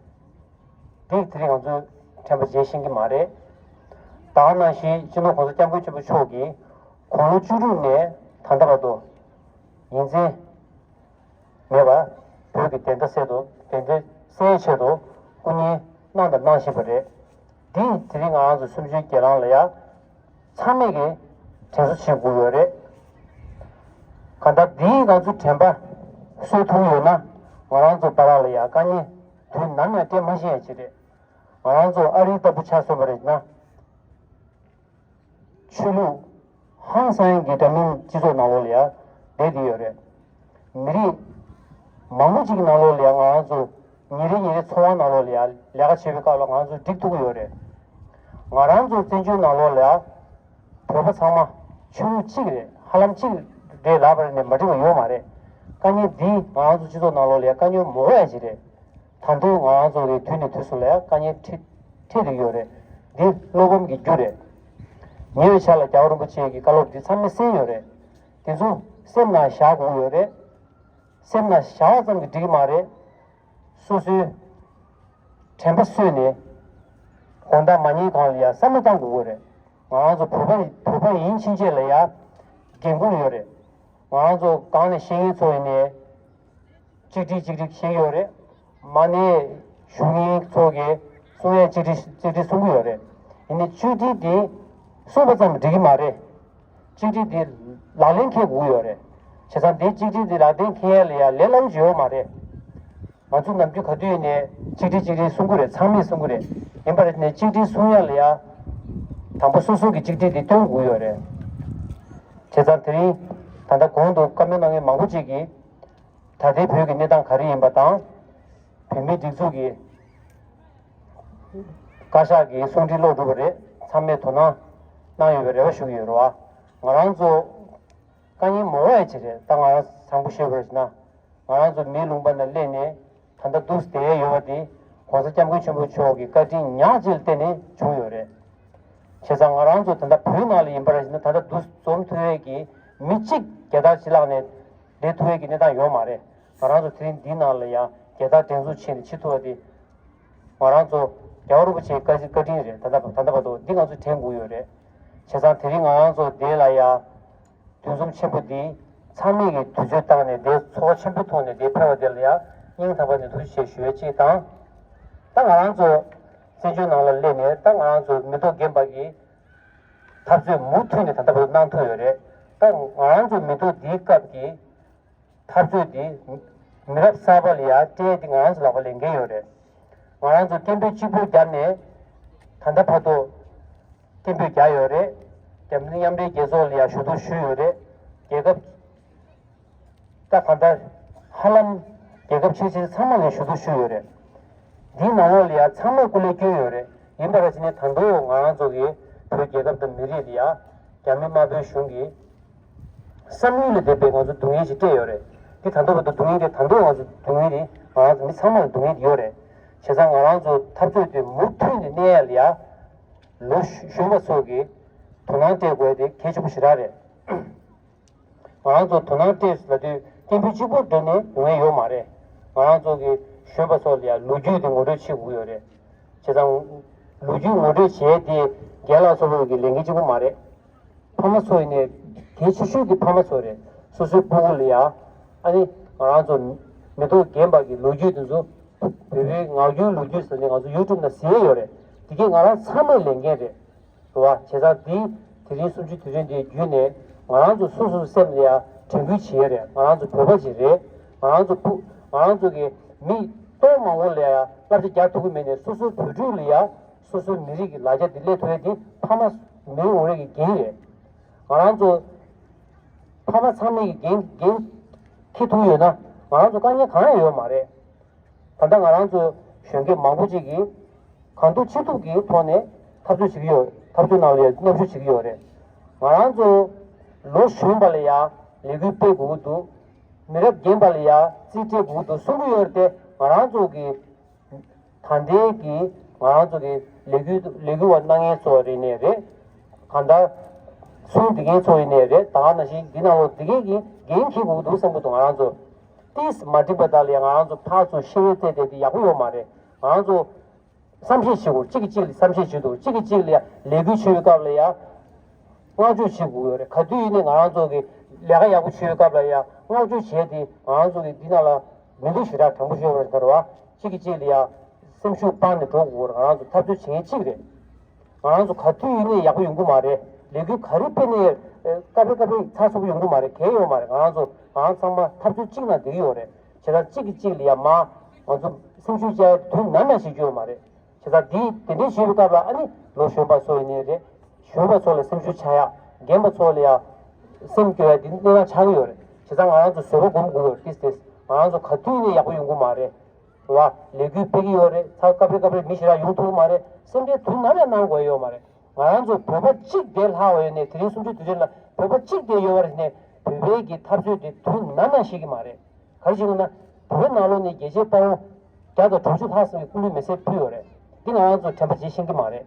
འདི་དེ་རིང་ང་ཚོས་དྲན་པ་བརྗེད་ཤེས་ཀྱི་མ་རེད། ད་ག་ནང་བཞིན་སྤྱི་ནོར་༸གོང་ས་༸སྐྱབས་མགོན་ཆེན་པོ་མཆོག་གིས་དགུང་ལོ་བཅུ་དྲུག་ནས་ད་ལྟ་བར་དུ་ཉིན་མཚན་མེད་པར་བོད་ཀྱི་བདེན་མཐའ་གསལ་དུ་བདེན་མཐའ་གསལ་ཆེད་དུ་སྐུ་ཉིད་གནང་དང་གནང་བཞིན་པ་རེད། འདི་དེ་རིང་ང་རང་ཚོ་གསུམ་བཅུའི་གྱེན་ལངས་ལ་ཡང་ཚང་མས་ཀྱིས་དྲན་གསོ་བྱེད་དགོས་ཡོད་རེད། གང་ལྟར་འདིས་ང་ཚོ་དྲན་པ་གསོ་ཐུབ་ཡོད་ན་ང་རང་ཚོ་བར་ལ་ཡང་དཀའ་ངལ་དུས་ནམ་ཡང་སྤྲད་མ་ཤེས་ཡ་ཅིག་རེད། ང་རང་ཚོ་ཨ་རི་ལྟ་བུ་ཆ་མཚོན་པ་རེད་ན། ཆོས་ལུགས་ཧང་སང་གི་འདྲ་མིན་སྤྱི་ཚོགས་ནང་ལོགས་ལ་ཡང་བསྡད་བསྡད་ཡོད་རེད། མི་རིགས་མང་པོ་ཅིག་གི་ནང་ལོགས་ལ་ཡང་ང་རང་ཚོ་ཉིན་རེ་ཉིན་རེ་འཚོ་བ་ནང་ལོགས་ལ་ཡང་ལས་ཀ་བྱེད་པའི་སྐབས་ལ་ང་རང་ཚོ་འགྲིག་ཐུབ་ཀྱི་ཡོད་རེད། ང་རང་ཚོ་བཙན་བྱོལ་ནང་ལོགས་ལ་ཡང་བོད་པ་ཚང་མ་ཆོས་ལུགས་གཅིག་རེད། ཧ་ལམ་གཅིག་རེད་ལབ་པ་ནས་མ་འགྲིག་པ་ཡོད་མ་རེད། དཀའ་ངལ་འདི་ང་རང་ཚོ་སྤྱི་ཚོགས་ནང་ལོགས་ལ་ཡང་དཀའ་ངལ་མང་པོ་ཡང་ཅིག་རེད། ད་དུང་ང་རང་ཚོ་གི་དུས་ནས་དུས་སུ་ལ་ཡང་དཀའ་ངལ་འཕྲད་འཕྲད་བསྡད་ཡོད་རེད། འདི་བློ་ཕམ་གྱི་རྒྱུ་རེད། ཉེ་བའི་ཆར་ལ་རྒྱལ་བ་རིན་པོ་ཆེ་གི་བཀའ་སློབ་འདི་ཚང་མས་གསན་ཡོད་རེད། དེ་ཚོ་སེམས་ནང་བཞག་དགོས་ཡོད་རེད། སེམས་ནང་བཞག་པ་ཙམ་གྱིས་འགྲིག་གི་མ་རེད། སོ་སོའི་དྲན་པ་གསོས་ནས་དགོང་དག་མ་ཉལ་གོང་ལ་ཡང་བསམ་བློ་བཏང་དགོས་ཀྱི་རེད། ང་རང་ཚོ་བོད་པ་བོད་པ་ཡིན་ཕྱིན་ཆད་ལ་ཡང་འགན་ཁུར་ཡོད་རེད། ང་རང་ཚོ་གང་ནས་བཤད་མཁན་ཚོ་ཡིན་ནའི། གཅིག་སྒྲིལ་གཅིག་སྒྲིལ་བཤད་ཀྱི་ཡོད་རེད། མ་ནས་བཞུགས་མཁན་ཚོ་གིས་གསུང་ཡ་གཅིག་སྒྲིལ་གཅིག་སྒྲིལ་གསུང་གི་ཡོད་རེད། ཡིན་ནའི་གཅིག་སྒྲིལ་དེ་གསུངས་པ་ཙམ་འགྲིག་གི་མ་རེད། གཅིག་སྒྲིལ་དེ་ལག་ལེན་འཁེལ་དགོས་ཀྱི་ཡོད་རེད། བྱས་ཙང་དེ་གཅིག་སྒྲིལ་དེ་ལག་ལེན་འཁེལ་ཡ་ལ་ཡ་ལས་སླ་པོ་ཅིག་ཡོད་མ་རེད། ང་ཚོ་ནམ་རྒྱུན་ག་དུས་ཡིན་ནའི་གཅིག་སྒྲིལ་གཅིག་སྒྲིལ་གསུང་གི་རེད། ཚང་མས་གསུང་གི་རེད། ཡིན་པ་རེད་ནས་གཅིག་སྒྲིལ་གསུང་ཡ་ལ་ཡ་དང་པོ་སོ་སོ་གི་གཅིག་སྒྲིལ་དེ་སྟོན་དགོས་ཀྱི་ཡོད་རེད། བྱས་ཙང་དེ་རིང་ད་ལྟ་གོང་དུ་བཀའ་མོལ་གནང་མཁན་མང་པོ་ཅིག་གིས། ད་ལྟའི་བོད་ཀྱི་གནས་སྟངས་ག་རེ་ཡིན་པ་དང་། བོད་མིའི་སྒྲིག་འཛུགས་ཀྱི་བཀའ་ཤག་གི་གསུང་འཕྲིན་ཀློག་གྲུབ་པ་རེད། ཚང་མས་དོ་སྣང་གནང་ཡོད་པའི་རེ་བ་ཞུ་གི་ཡོད་རེད་བ། ང་རང་ཚོ་དཀའ་ངལ་མང་པོ་ཡང་ཅིག་རེད། ད་ང་རང་བཟང་པོ་ཤོད་པར་ན། ང་རང་ཚོ་མིའི་ལུང་པ་ན་སླེབས་ནས་ད་ལྟ་འདུག་བསྡད་ཡོད་པ་དེ་༸གོང་ས་༸སྐྱབས་མགོན་ཆེན་པོ་མཆོག་གི་བཀའ་དྲིན་ཉག་གཅིག་ལ་བརྟེན་ནས་བྱུང་ཡོད་རེད། བྱས་ཙང་ང་རང་ཚོ་ད་ལྟ་བོད་ནང་ལ་ཡིན་པར་ཞིག་ན་ད་ལྟ་འདུ་འཛོམས་ཐུབ་ཡས་ཀྱི་མི་གཅིག་རྒྱལ་དར་ཕྱི་ལག་ནས་བསྡད་ཐུབ་ཡས་ཀྱི་གནས་སྟངས་ཡོད་མ་རེད། ང་རང་ཚོ་དེ་རིང་འདི་ནང་ལ་ཡང་རྒྱལ་དར་སྒྲེང་འཛུགས་བྱས་ནས་ཕྱིན་ཐུབ་པ་དེ་ང་རང་ཚོ་རྒྱལ་བ་རིན་པོ་ཆེའི་བཀའ་དྲིན་བཀའ་དྲིན་རེད། ད་ལྟ་ད་ལྟ་བར་དུ་འདི་ང་ཚོ་དྲན་དགོས་ཡོད་རེད། བྱས་ཙང་དེ་རིང་ང་རང་ཚོ་འདི་ལ་ཡང་འདུ་འཛོམས་ཆེན་པོ་འདི་ཚང་མས་ཀྱི་དུས་ཚོད་བཏང་ནས་འདིར་ཚོགས་ཆེན་པོའི་ཐོག་ནས་འདིར་ཕེབས་པ་དེ་ལ་ཡང་སྙིང་ཐག་པ་ནས་ཐུགས་རྗེ་ཆེ་ཞུ་ཡ་གཅིག་དང་། ད་ང་རང་ཚོ་བཙན་བྱོལ་ནང་ལ་སླེབས་ནས་ད་ང་རང་ཚོ་མི་ཐོག་རྒན་པ་གི་འཐབ་རྩོད་མུ་མཐུད་ནས་ད་ལྟ་བར་གནང་ཐུབ་ཡོད་རེད། ད་ང་རང་ཚོ་མི་ཐོག་འདིའི་སྐབས་ཀྱི་འཐབ་རྩོད་འདི་མི་རབས་གསར་པ་ལ་ཡང་སྤྲད་དེ་ང་རང་ཚོ་ལག་པ་ལེན་མཁན་ཡོད་རེད། ང་རང་ཚོ་སྐད་འབོད་གཅིག་པུ་བརྒྱབ་ནས་ད་ལྟ་བར་དུ་སྐད་འབོད་བརྒྱབ་ཡོད་རེད། འཛམ་གླིང་མཉམ་འབྲེལ་རྒྱལ་ཚོགས་ལ་ཡང་ཞུ་གཏུག་ཞུས་ཡོད་རེད། རྒྱལ་ཁབ་ད་གང་ལྟར་ཧ་ལམ་རྒྱལ་ཁབ་ཆེ་ཆེ་ཚང་མ་ལ་ཞུ་གཏུག་ཞུས་ཡོད་རེད། འདིའི་ནང་ལོགས་ལ་ཡང་ཚང་མས་སྐུ་ལས་བསྐྱོན་ཡོད་རེད། ཡིན་པ་ར་བྱས་ནས་ད་དུང་ང་རང་ཚོ་གི་བོད་རྒྱལ་ཁབ་དང་མི་རིགས་ལ་ཡང་རྒྱ་མི་དམར་པོའི་གཞུང་གིས་བསམ་ཡུལ་ལས་འདས་པའི་ང་ཚོ་སྡུག་བསྔལ་ཞིག་སྤྲད་ཡོད་རེད། འདི་ད་ལྟ་བར་དུ་སྡུག་བསྔལ་དེ་ད་དུང་ང་ཚོ་སྡུག་བསྔལ་དེ་ང་རང་ཚོ་མི་ཚང་མ་ལ་སྡུག་བསྔལ་དེ་ཡོད་རེད། བྱས་ཙང་ང་རང་ཚོ་འཐབ་རྩོད་དེ་མུ་མཐུད་ནས་གནས་ཡ་ལ་ཡང་ལོ་གཞོན་པ་ཚོ་གིས་དོ་སྣང་སྤྲད་དགོས་དེ་གལ་ཆེན་པོ་ཞེ་དྲག་རེད། ང་རང་ཚོ་དོ་སྣང་སྤྲད་ལ་དུས་སྐད་འབོད་གཅིག་པོ་འགྲོ་ནས་ཡོང་ཡས་ཡོད་མ་རེད། ང་རང་ཚོ་གི་གཞོན་པ་ཚོ་ལ་ཡང་ལོ་རྒྱུས་དེ་ངོ་སྤྲོད་བྱེད་དགོས་ཡོད་རེད། བྱས་ཙང་ལོ་རྒྱུས་ངོ་སྤྲོད་བྱས་དེ་རྒན་ལགས་ཚོ་ལོག་གི་ལས་འགན་གཅིག་པོ་མ་རེད། ཕ་མ་ཚོ་ཡིན་ནའི་གལ་ཆེ་ཤོས་དེ་ཕ་མ་ཚོ་རེད། སོ་སོའི་སྤུ་གུ་ལ་ཡང་ཨ་ནི་ང་རང་ཚོ་མི་ཐོག་རྒན་པ་གི་ལོ་རྒྱུས་དེ་ཚོ་བོད་པའི་ངག་རྒྱུན་ལོ་རྒྱུས་ཟེར་ནས་ང་ཚོ་ཡུ་ཊུབ་ནང་གཟིགས་ཡས་ཡོད་རེད། དེ་གས་ང་རང་ཚང་མའི་ལས་འགན་རེད། རེད་བ། བྱས་ཙང་འདི་དེ་རིང་གསུམ་བཅུའི་དུས་དྲན་འདིའི་བརྒྱུད་ནས་ང་རང་ཚོ་སོ་སོའི་སེམས་ལ་ཡང་དྲན་སྐུལ་བྱེད་ཡས་རེད། ང་རང་ཚོ་བོད་པ་ཅིག་རེད། ང་རང་ཚོ་བུ་ང་རང་ཚོ་གི་མི་སྟོང་མང་པོ་ལ་ཡང་བསླབ་བྱ་རྒྱག་ཐུབ་ཀྱི་མེད་ནས་སོ་སོའི་བུ་ཕྲུག་ལ་ཡང་ སོ་སོའི་མི་རིགས་ཀྱི་ལ་རྒྱ་དེ་སླེབས་ཐུབ་ཡ་དེ་ཕ་མ་མི་རེ་ངོ་རེ་གི་འགན་རེད། ང་རང་ཚོ་ཕ་མ་ཚང་མས་ཀྱི་འགན་འགན་འཁྱེར་ཐུབ་ཡོད་ན་ང་རང་ཚོ་དཀའ་ངལ་གང་ཡང་ཡོད་མ་རེད། ད་ལྟ་ང་རང་ཚོ་གཞོན་སྐྱེས་མང་པོ་ཅིག་གིས་གང་ཐུབ་ཅི་ཐུབ་ཀྱི་ཐོག་ནས་འཐབ་རྩོད་བྱེད་ཀྱི་ཡོད། འཐབ་རྩོད་ནང་ལ་ཡང་མཉམ་ཞུགས་བྱེད་ཀྱི་ཡོད་རེད། ང་རང་ཚོ་ལོ་གཞོན་པ་ལ་ཡང་ལས་འགུལ་སྤེལ་དགོས་ཀྱི་འདུག་མི་རབས་རྒན་པ་ལ་ཡང་རྩིས་སྤྲད་དགོས་ཀྱི་འདུག་གསུང་གི་ཡོད་རེད་དེ། ང་རང་ཚོ་གི་ད་ལྟའི་གི་ང་རང་ཚོ་གི་ལས་འགུལ་ལས་འགུལ་བ་གནང་མཁན་ཚོ་རེད་ནས་རེད། གང་ལྟར་གསུང་འདི་མཁན་ཚོ་ཡིན་ནས་རེད། ད་ག་ནང་བཞིན་འདི་ནང་ལོགས་འདི་གས་ཀྱི་འགན་འཁྱེར་དགོས་ཀྱི་འདུག་བསམ་གྱི་འདུག་ང་རང་ཚོ་ཏིས་མ་འགྲིག་པ་དག་ལ་ཡང་ང་རང་ཚོ་ཕར་ཚུར་ཤེས་ཡོན་བཙལ་བསྡད་དེ་ཡག་པོ་ཡོད་མ་རེད། ང་རང་ཚོ་བསམ་ཤེས་བྱེད་དགོས། གཅིག་གིས་གཅིག་ལ་བསམ་ཤེས་བྱེད་དགོས། གཅིག་གིས་གཅིག་ལ་ཡང་ལས་འགུལ་བྱེད་པའི་སྐབས་ལ་ཡང་བསྔགས་བརྗོད་བྱེད་དགོས་ཡོད་རེད། ག་དུས་ཡིན་ནའི་ང་རང་ཚོ་གི་ལས་ཀ་ཡག་པོ་བྱེད་པའི་སྐབས་ལ་ཡང་བསྔགས་བརྗོད་བྱས་ཏེ་ང་རང་ཚོ་གི་འདི་ནང་ལ་མི་འདུག་ཞེ་དྲག་དྲང་པོ་ཤོད་པར་དར་བ། གཅིག་གིས་གཅིག་ལ་ཡང་སེམས་ཤུགས་སྤར་ནས་འགྲོ་དགོས་རེད། ང་རང་ཚོ་འཐབ་རྩོད་བྱེད་མཁན་གཅིག་རེད། ང་རང་ཚོ་ག་དུས་ཡིན་ནའི་ཡག་པོ་ཡོང་གི་མ་རེད། ལས་འགུལ་ག་རེ་སྤེལ་ནའི་སྐབས་རེ་སྐབས་རེ་ཚགས་ཚུད་པོ་ཡོང་གི་མ་རེད། གལ་ཡོད་མ་རེད། ང་རང་ཚོ་ང་རང་ཚང་མ་འཐབ་རྩོད་གཅིག་ནང་བསྡད་ཀྱི་ཡོད་རེད། བྱས་ཙང་གཅིག་གིས་གཅིག་ལ་ཡང་མ་ང་ཚོ་སེམས་ཤུགས་བཅག་ཡ་དུས་ནམ་ཡང་བྱེད་རྒྱུ་ཡོད་མ་རེད། བྱས་ཙང་འདི་དེ་འདྲའི་བྱེད་པའི་སྐབས་ལ་ཨ་ནི་ལོ་གཞོན་པ་ཚོ་ཡིན་ནའི་རེད། གཞོན་པ་ཚོ་ལ་སེམས་ཤུགས་ཆག་ཡ། རྒན་པ་ཚོ་ལ་ཡང་སེམས་སྐྱོ་ཡ་འདི་གནས་སྟངས་ཆགས་ཀྱི་ཡོད་རེད། བྱས་ཙང་ང་རང་ཚོ་བཟོད་པ་སྒོམ་དགོས་ཡོད་རེད། ཏིས་ཏིས་ང་རང་ཚོ་ག་དུས་ནས་ཡག་པོ་ཡོང་གི་མ་རེད། རེད་བ། ལས་འགུལ་སྤེལ་གྱི་ཡོད་རེད། ཚ་སྐབས་རེ་སྐབས་རེ་མི་ཞེ་དྲག་ཡོང་ཐུབ་ཀྱི་མ་རེད། སེམས་ཁྲལ་དུས་ནམ་ཡང་གནང་དགོས་ཡོད་མ་རེད། ང་རང་ཚོ་བོད་པ་གཅིག་དེ་ལྷག་པ་ཡོད་ནས་དེ་རིང་གསུམ་བཅུའི་དུས་ཆེན་ལ་བོད་པ་གཅིག་དེ་ཡོད་པ་རེད་ནས་བོད་པའི་གི་འཐབ་རྩོད་དེ་དུས་ནམ་ཡང་ཤེས་ཀྱི་མ་རེད། ག་རེ་བྱས་ན་བོད་ནང་ལོགས་ནས་རྒྱལ་གཅེས་དཔའ་བོ་བརྒྱ་དང་དྲུག་ཅུ་ལྷག་ཙམ་གྱི་སྐུ་ལུས་མེ་སྲེག་ཕུལ་ཡོད་རེད། འདི་ང་རང་ཚོ་དྲན་པ་བརྗེད་ཤེས་ཀྱི་མ་རེད།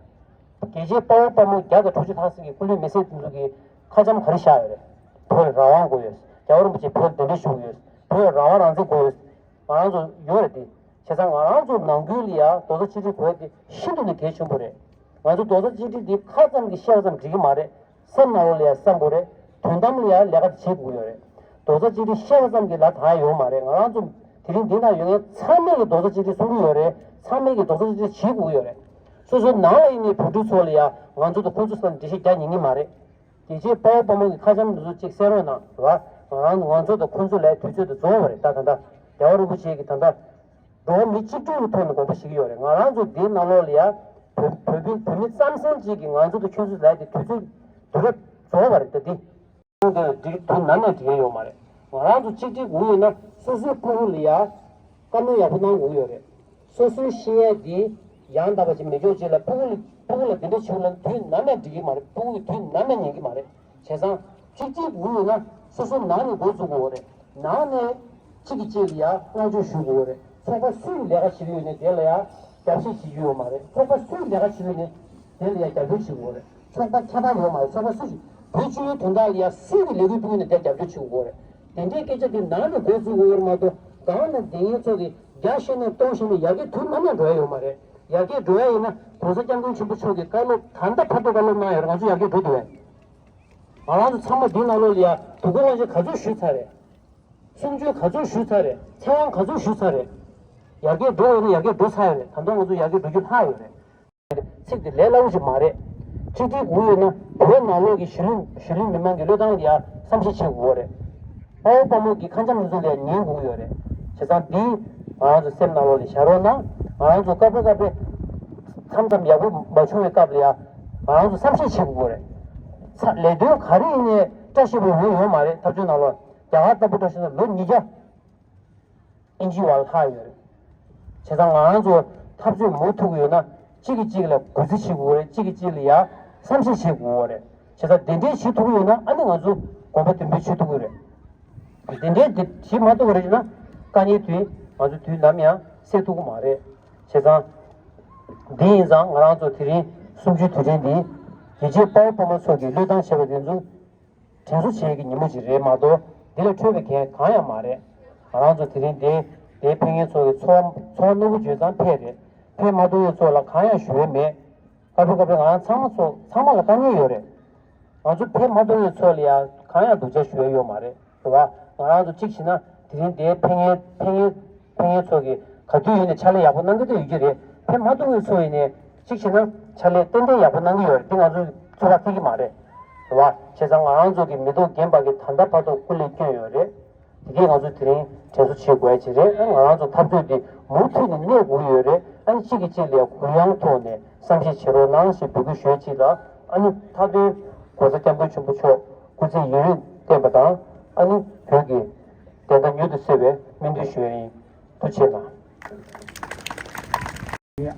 རྒྱལ་གཅེས་དཔའ་བོ་དཔའ་མོ་བརྒྱ་དང་དྲུག་ཅུ་ལྷག་ཙམ་གྱི་སྐུ་ལུས་མེ་སྲེག་དེ་ཚོ་གི་ཁ་འཆམ་ག་རེ་བཞག་ཡོད་རེད། བོད་ལ་རང་དབང་དགོས་ཡོད། རྒྱལ་བ་རིན་པོ་ཆེ་བོད་ལ་གདན་འདྲེན་ཞུ་དགོས་ཡོད། བོད་ལ་རང་དབང་རང་བཙན་དགོས་ཡོད། ང་རང་ཚོ་ཡོད་རེད་དེ། བྱས་ཙང་ང་རང་ཚོ་ནང་ཁུལ་ལ་ཡང་རྡོག་རྩ་གཅིག་སྒྲིལ་དགོས་དེ་ཤིན་ཏུ་ནས་གལ་ཆེན་པོ་རེད། ང་ཚོ་རྡོག་རྩ་གཅིག་སྒྲིལ་འདི་ཁ་ཙམ་གྱིས་བཤད་པ་ཙམ་འགྲིག་གི་མ་རེད། སེམས་ནང་ལོགས་ལ་ཡང་བསམ་དགོས་རེད། དོན་དམ་ལ་ཡང་ལས་ཀ་དེ་བྱེད་དགོས་ཡོད་རེད། རྡོག་རྩ་གཅིག་སྒྲིལ་བཤད་པ་ཙམ་གྱིས་ལ་དག་ཡོད་མ་རེད། ང་རང་ཚོ་དེ་རིང་འདི་ན་ཡོད་མཁན་ཚང་མས་ཀྱི་རྡོག་རྩ་གཅིག་སྒྲིལ་གསུང་གི་ཡོད་རེད། ཚང་མས་ཀྱི་རྡོག་རྩ་གཅིག་སྒྲིལ་བྱེད་དགོས་ཀྱི་ཡོད་རེད། སོ་སོའི་ནང་ལ་ཡིན་ནའི་བོད་ཕྲུག་ཚོ་ལ་ཡང་ང་ཚོ་དང་ཁོང་ཚོ་ས་འགྲེལ་བཤད་རྒྱག་ཉན་གྱི་མ་རེད། རྒྱལ་གཅེས་དཔའ་བོ་དཔའ་མོ་གི་ཁ་འཆམ་འདི་ཚོ་གཅིག་གསན་རོགས་གནང་ར། ང་རང་ང་ཚོ་དང་ཁོང་ཚོ་ལ་དུས་ཚོད་དུ་རྫོགས་པ་རེད། ད་ད་ལྟ་རྒྱལ་བ་རིན་པོ་ཆེ་གིས་ད་ལྟ་འགྲོ་བ་མི་གཅིག་གྲོས་ཀྱི་ཐོག་ནས་དགོངས་པ་བཞེས་ཀྱི་ཡོད་རེད། ང་རང་ཚོ་འདིའི་ནང་ལོགས་ལ་ཡ་བོད་བོད་མི་བོད་མི་རྩམ་ཟན་གཅིག་གིས་ང་ཚོ་དང་ཁྱོད་ཚོ་ལ་དེ་དུས་ཚོད་དུས་རབས་རྫོགས་པ་རེད། ད་འདི་འདི་འགྲིག་དུས་ནམ་ཡང་འགྲིག་ཡ་ཡོད་མ་རེད། ང་རང་ཚོ་གཅིག་སྒྲིལ་དགོས་ཡོད་ན་སོ་སོའི་ཕྲུ་གུ་ལ་ཡ་བཀའ་མོལ་ཡག་པོ་གནང་དགོས་ཡོད་རེད། སོ་སོའི་ཤེས་ཡ་འདི་ཡང་དག་པ་ཞིག་མི་འཇོག་ཅིག་ལ་ཕྲུ་གུ་ལ་ཕྲུ་གུ་ལ་འདི་འདྲ་བྱུང་ལ་དུས་ནམ་ཡང་འགྲིག་གི་མ་རེད། ཕྲུ་གུ་གི་དུས་ནམ་ཡང་ཉན་གི་མ་རེད། བྱས་ཙང་གཅིག་གཅིག་དགོས་ཡོད་ན་སོ་སོ་ནང་ནས་འགོ་བཙུགས་དགོས་རེད། ནང་ནས་གཅིག་གིས་གཅིག་ལ་ཡ་བསྔགས་བརྗོད་ཞུ་དགོས་རེད། ཚོགས་པ་སུས་ལས་ཀ་བྱེད་ཀྱི་ཡོད་ནས་དེ་ལ་ཡ་རྒྱབ་བཤིག་བྱེད་ཀྱི་ཡོད་མ་རེད། ཚོགས་པ་སུས་ལས་ཀ་བྱེད་ཀྱི་ཡོད་ནས་དེ་ལ་ཡ་རྒྱབ་སྐྱོར་བྱེད་དགོས་རེད། ཚོགས་པ་ཁྱད་པར་ཡོད་མ་རེད། ཚོགས་པ་སུ་ཞིག་བོད་སྤྱི་པའི་དོན་དག་ལ་ཡ་སུས་ཀྱི་ལས་འགུལ་སྤེལ་ནས་དེ་རྒྱབ་སྐྱོར་བྱེད་དགོས་རེད། དེ་འདྲའི་སྐད་ཆ་དེ་ནང་ནས་འགོ་བཙུགས་དགོས་ཡོད་མ་གཏོགས་སྒང་ལ་འདི་ངའི་ཚོ་གི་རྒྱ་བཤད་ནས་སྟོང་བཤད་ནས་ཡར་རྒྱས་དུས་ནམ་ཡང་འགྲོ་ཡ་ཡོད་མ་རེད། ཡར་རྒྱས་འགྲོ་ཡ་ཡིན་ན་༸གོང་ས་༸སྐྱབས་མགོན་ཆེན་པོ་མཆོག་གི་བཀའ་སློབ་ད་ལྟ་བར་དུ་བཀའ་སློབ་གནང་ཡོད་རེད། ང་ཚོ་ཡར་རྒྱས་འགྲོ་ཐུབ་ཡ། ང་རང་ཚོ་ཚང་མ་འདིའི་ནང་ལོགས་ལ་ཡ་དུས་འཁོར་དབང་ཆེན་ག་ཚོད་ཞུས་ཚར་རེད། གསུང་ཆོས་ག་ཚོད་ཞུས་ཚར་རེད། ཚེ་དབང་ག་ཚོད་ཞུས་ཚར་རེད། ཡར་རྒྱས་འགྲོ་ཡོད་ན་ཡར་རྒྱས་འགྲོ་ཚར་ཡོད་རེད། ད་དུང་ང་ཚོ་ཡར་རྒྱས་འགྲོ་རྒྱུ་ལྷག་ཡོད་རེད། ཚིག་དེ་ལས་སླ་པོ་ཞིག་མ་རེད། གཅིག་སྒྲིལ་དགོས་ཡོད་ན་བོད་ནང་ལོགས་ཀྱི་གཞིས་ལུས་གཞིས་ལུས་མི་མང་གི་བློས་བཏང་ལ་ཡ་བསམ་ཤེས་བྱེད་དགོས་རེད། དཔའ་བོ་དཔའ་མོ་གི་ཁ་འཆམ་དེ་ཚོ་ལ་ཉན་དགོས་ཡོད་རེད། བྱས་ཙང་འདི་ང་རང་ཚོ་སེམས་ནང་ལོགས་ལ་བཞག་རོགས་གནང་། ང་རང་ཚོ་སྐབས་རེ་སྐབས་རེ་མཚམས་མཚམས་ཡག་པོ་མ་བྱུང་བའི་སྐབས་ལ་ཡ་ང་རང་ཚོ་བསམ་ཤེས་བྱེད་དགོས་རེད། ཚ་ལས་དོན་ག་རེ་ཡིན་ནའི་བཀྲ་ཤིས་པའི་འོས་ཡོད་མ་རེད། འཐབ་རྩོད་ནང་ལོགས་རྒྱ་གར་ལྟ་བུ་བཀྲ་ཤིས་ན་ལོ་ཉིས་བརྒྱ། ཨིན་ཇི་བ་ལྷག་ཡོད་རེད། བྱས་ཙང་ང་རང་ཚོ་འཐབ་རྩོད་མུ་མཐུད་ཀྱི་ཡོད་ན་གཅིག་གིས་གཅིག་ལ་གུས་བརྩི་བྱེད་དགོས་རེད། གཅིག་གིས་གཅིག་ལ་ཡ་བསམ་ཤེས་བྱེད་དགོས་རེད། བྱས་ཙང་དེ་འདྲའི་བྱེད་ཐུབ་ཀྱི་ཡོད་ན་ཨ་ནི་ང་ཚོ་གོམ་པ་མདུན་སྤོས་བྱེད་ཐུབ་ཀྱི་རེད། དེ་འདྲའི་དེ་བྱེད་མ་ཐུབ་པ་རེད་ན་དཀའ་ངལ་དེ་ང་ཚོ་དུས་ནམ་ཡང་སེལ་ཐུབ་ཀྱི་མ་རེད། བྱས་ཙང་འདི་ཡིན་ཙང་ང་རང་ཚོ་དེ་རིང་གསུམ་བཅུའི་དུས་དྲན་འདི་རྒྱལ་གཅེས་དཔའ་བོ་དཔའ་མོ་ཚོ་གིས་བློས་བཏང་བྱས་པ་དེ་ཚོ། དྲན་གསོ་བྱེད་ཀྱི་ཉིན་མོ་ཅིག་རེད་མ་གཏོགས་འདི་ལས་འཕྲོས་པའི་གང་གང་ཡང་མ་རེད། ང་རང་ཚོ་དེ་རིང་འདིར་འདིར་ཕེབས་མཁན་ཚོ་གི་ཚོར་བ་ཚོར་བ་རྣོ་པོ་བརྗོད་ཙང་ཕེབས་རེད། ཕེབས་མ་ཐུབ་མཁན་ཚོ་ལ་གང་ཡང་ཞུ་ཡས་མེད། སྐབས་རེ་སྐབས་རེ་ང་རང་ཚང་མ་ཚོ་ཚང་མ་ལ་དཀའ་ངལ་ཡོད་རེད། ང་ཚོ་ཕེབས་མ་ཐུབ་མཁན་ཚོ་ལ་ཡང་གང་ཡང་སྡུག་ཅག་ཞུ་ཡས་ཡོད་མ་རེད། རེད་བ། ང་རང་ཚོ་གཅིག་བྱས་ན་དེ་རིང་འདིར་ཕེབས་མཁན་ཕེབས་མཁན་ཕན་ཡོན་ཚོ་གིས་ག་དུས་ཡིན་ནའི་ཕྱག་ལས་ཡག་པོ་གནང་གི་འདུག་ཡོད་ཀྱི་རེད། ཕེབས་མ་ཐུབ་མཁན་ཚོ་ཡིན་ནའི་གཅིག་བྱས་ན་ཕྱག་ལས་ཏན་ཏན་ཡག་པོ་གནང་གི་ཡོད་རེད། དེ་ང་ཚོས་ཚོད་དཔག་ཐིག་གི་མ་རེད། རེད་བ། བྱས་ཙང་ང་རང་ཚོ་གི་མི་ཐོག་རྒན་པ་གི་ད་ལྟ་བར་དུ་སྐུ་ལས་བསྐྱོན་ཡོད་རེད། དེ་གས་ང་ཚོ་དེ་རིང་དྲན་གསོ་བྱེད་དགོས་ཡ་ཅིག་རེད། ང་རང་ཚོ་འཐབ་རྩོད་འདི་མུ་མཐུད་ནས་གནས་དགོས་ཀྱི་ཡོད་རེད། ཨ་ནི་གཅིག་གིས་གཅིག་ལ་གུ་ཡངས་ཐོག་ནས་བསམ་ཤེས་བྱེད་རོགས་གནང་ཞེས་འབོད་སྐུལ་ཞུ་ཡས་ཅིག་ལ། ཨ་ནི་མཐའ་དོན་༸གོང་ས་༸སྐྱབས་མགོན་ཆེན་པོ་མཆོག་སྐུ་ཚེ་ཡུན་རིང་བརྟན་པ་དང་། ཨ་ནི་བོད་ཀྱི་བདེན་མཐའ་མྱུར་དུ་གསལ་བའི་སྨོན་འདུན་ཞུ་ཡས་ཡིན། ཐུགས་རྗེ་ཆེ་གནང་།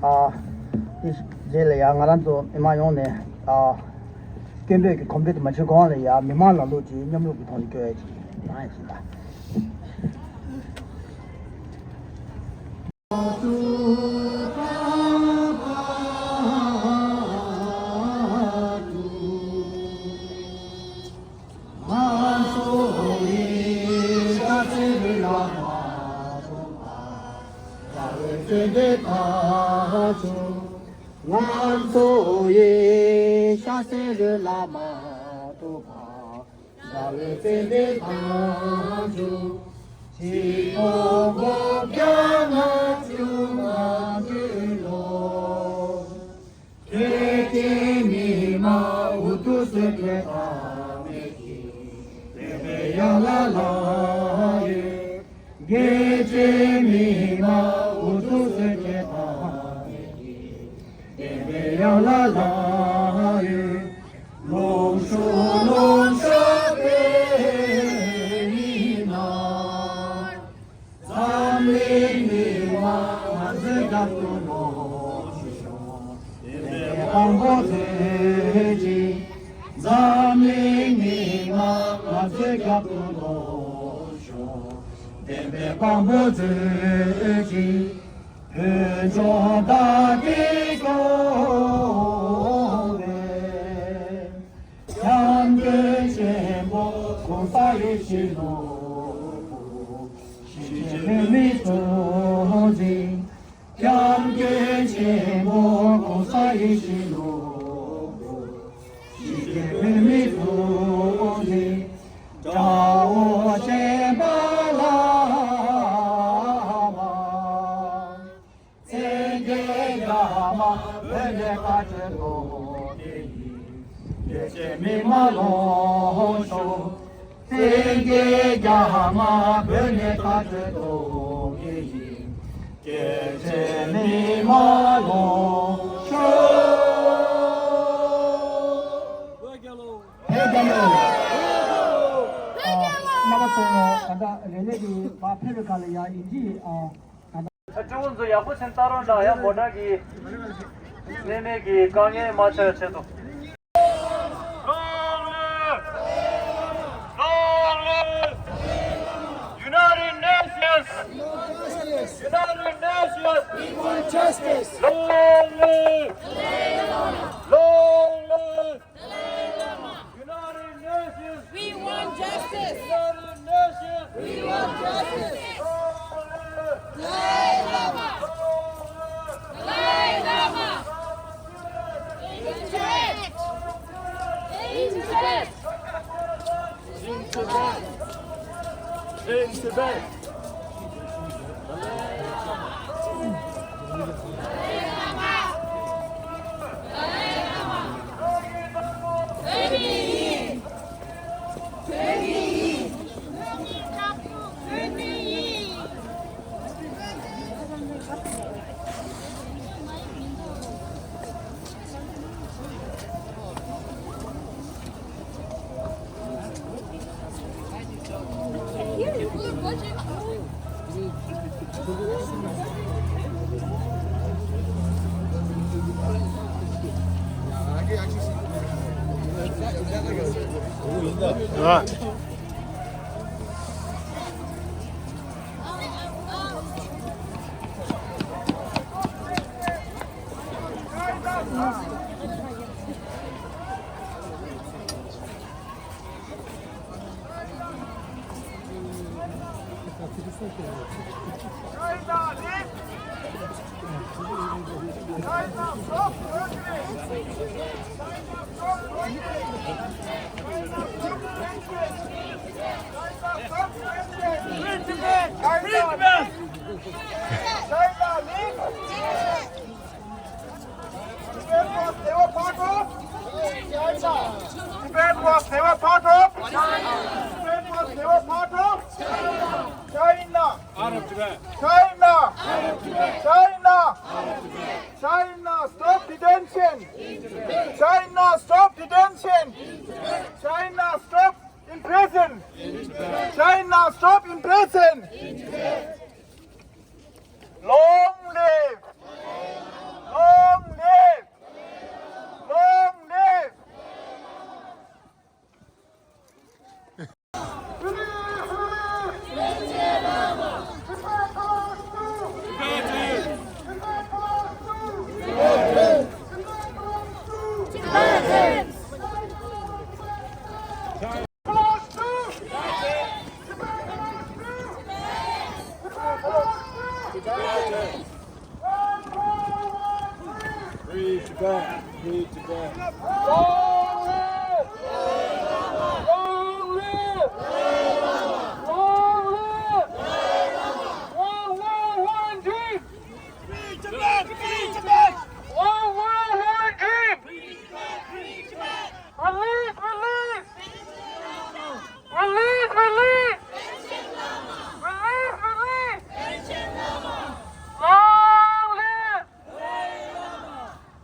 ཨ། དེ་རྗེས་ལ་ཡང་ང་རང་ཚོ་མི་མང་ཡོངས་ནས། ཨ། སྐད་འབོད་ཀྱི་གོམ་བགྲོད་དུ་མ་ཕྱིན་གོང་ལ་ཡང་མི་མང་ལ་ལུགས་ཀྱི་མཉམ་རུབ་ཀྱི་ཐོག་ནས་སྐྱོར་ཡ་ཅིག་གནང་ཡ་ཞིག་ལ། ང་ཚོ་ཡི་ཤ་ཟས་རི་ལ་མ་ཐུག་པ། ཟླ་བའི་ཚེ་འདི་དང་བཅུ། ཆིག་སྟོང་དགུ་བརྒྱ་ལྔ་བཅུ་ང་དགུ་ལོ། ཐེག་ཆེན་མི་མང་འུ་ཐུག་སེ་ཁེ་ཐ་མེད་ཀྱི་བདེན་པའི་ཡན་ལག་ལགས་ཡོད། རྒྱལ་ཆེན་མི་མང་འུ་ཐུག་སེ་ཁེ་ཐ་མེད་ཀྱི་བདེན་པའི་ཡན་ལག་ལགས་ཡོད། ལོངས་སྤྱོད་ལོངས་སྤྱོད་པའི་མི་ནང་། འཛམ་གླིང་མི་མང་ང་ཚོའི་རྒྱབ་ཏུ་ལོངས་ཤོག་བདེན་པའི་དཔང་པོ་མཛོད་ཅིག་འཛམ་གླིང་མི་མང་ང་ཚོའི་རྒྱབ་ཏུ་ལོངས་ཤོག་བདེན་པའི་དཔང་པོ་མཛོད་ཅིག་བོད་ལྗོངས་བདག་གིས་སྐྱོང་བའི། སྐྱབས་མགོན་ཆེན་པོ་༸གོང་ས་ཡིད་བཞིན་ནོར་བུ། གཞིས་བྱེས་བོད་མིའི་གཙོ་འཛིན། སྐྱབས་མགོན་ཆེན་པོ་༸གོང་ས་ཡིད་བཞིན་ནོར་བུ། གཞིས་བྱེས་བོད་མིའི་གཙོ་འཛིན། དགྲ་བོ་གཅེས་པ་བླ་མ། མཚན་བརྒྱད་རྒྱ་མ་བོད་ནས་བཀའ་བརྒྱུད་སྟོང་གི་ཡིན། རྒྱལ་གཅེས་མི་མང་ལོངས་ཤོག་མཚན་བརྒྱད་རྒྱ་མ་བོད་ནས་བཀའ་བརྒྱུད་སྟོང་གི་ཡིན། རྒྱལ་གཅེས་མི་མང་ལོངས་ཤོག་བོད་རྒྱལ་ལོ། བོད་རྒྱལ་ལོ། རྣམ་པ་ཚོ་ད་ལྟ་རེ་ལས་ཀྱི་བར་ཕེབས་པའི་སྒང་ལ་ཡང་ཡིན་གྱི། ཨ། ད་སྤྲེའུ་ཚོ་ཡག་པོ་ཕྱིན་ལྟ་རོགས་གནང་ཡ། མོ་ཊ་གི་གནས་མལ་གྱི་དཀའ་ངལ་མ་ཆགས་ཆེད་དུ། Long live! Long live! United Nations! United Nations! We want justice! Long live! Long live! United Nations! We want justice! United Nations! We want justice! Dalai Lama! Dalai Lama! In Tibet! In Tibet! In Tibet! In Tibet! Tibet must never part of China. Tibet must never part of China. Tibet must never part of China. China. Out of Tibet. China. Out of Tibet. China. China, stop detention! China, stop detention! China, stop imprison! China, stop imprison! Long live! Long live! Long live! Free Tibet! Free Tibet! Long live! Long live! Long live! Long live! One world, one dream! Free Tibet! Free Tibet! One world, one dream! Free Tibet! Free Tibet! Release, release! Release, release! Release, release! Long live!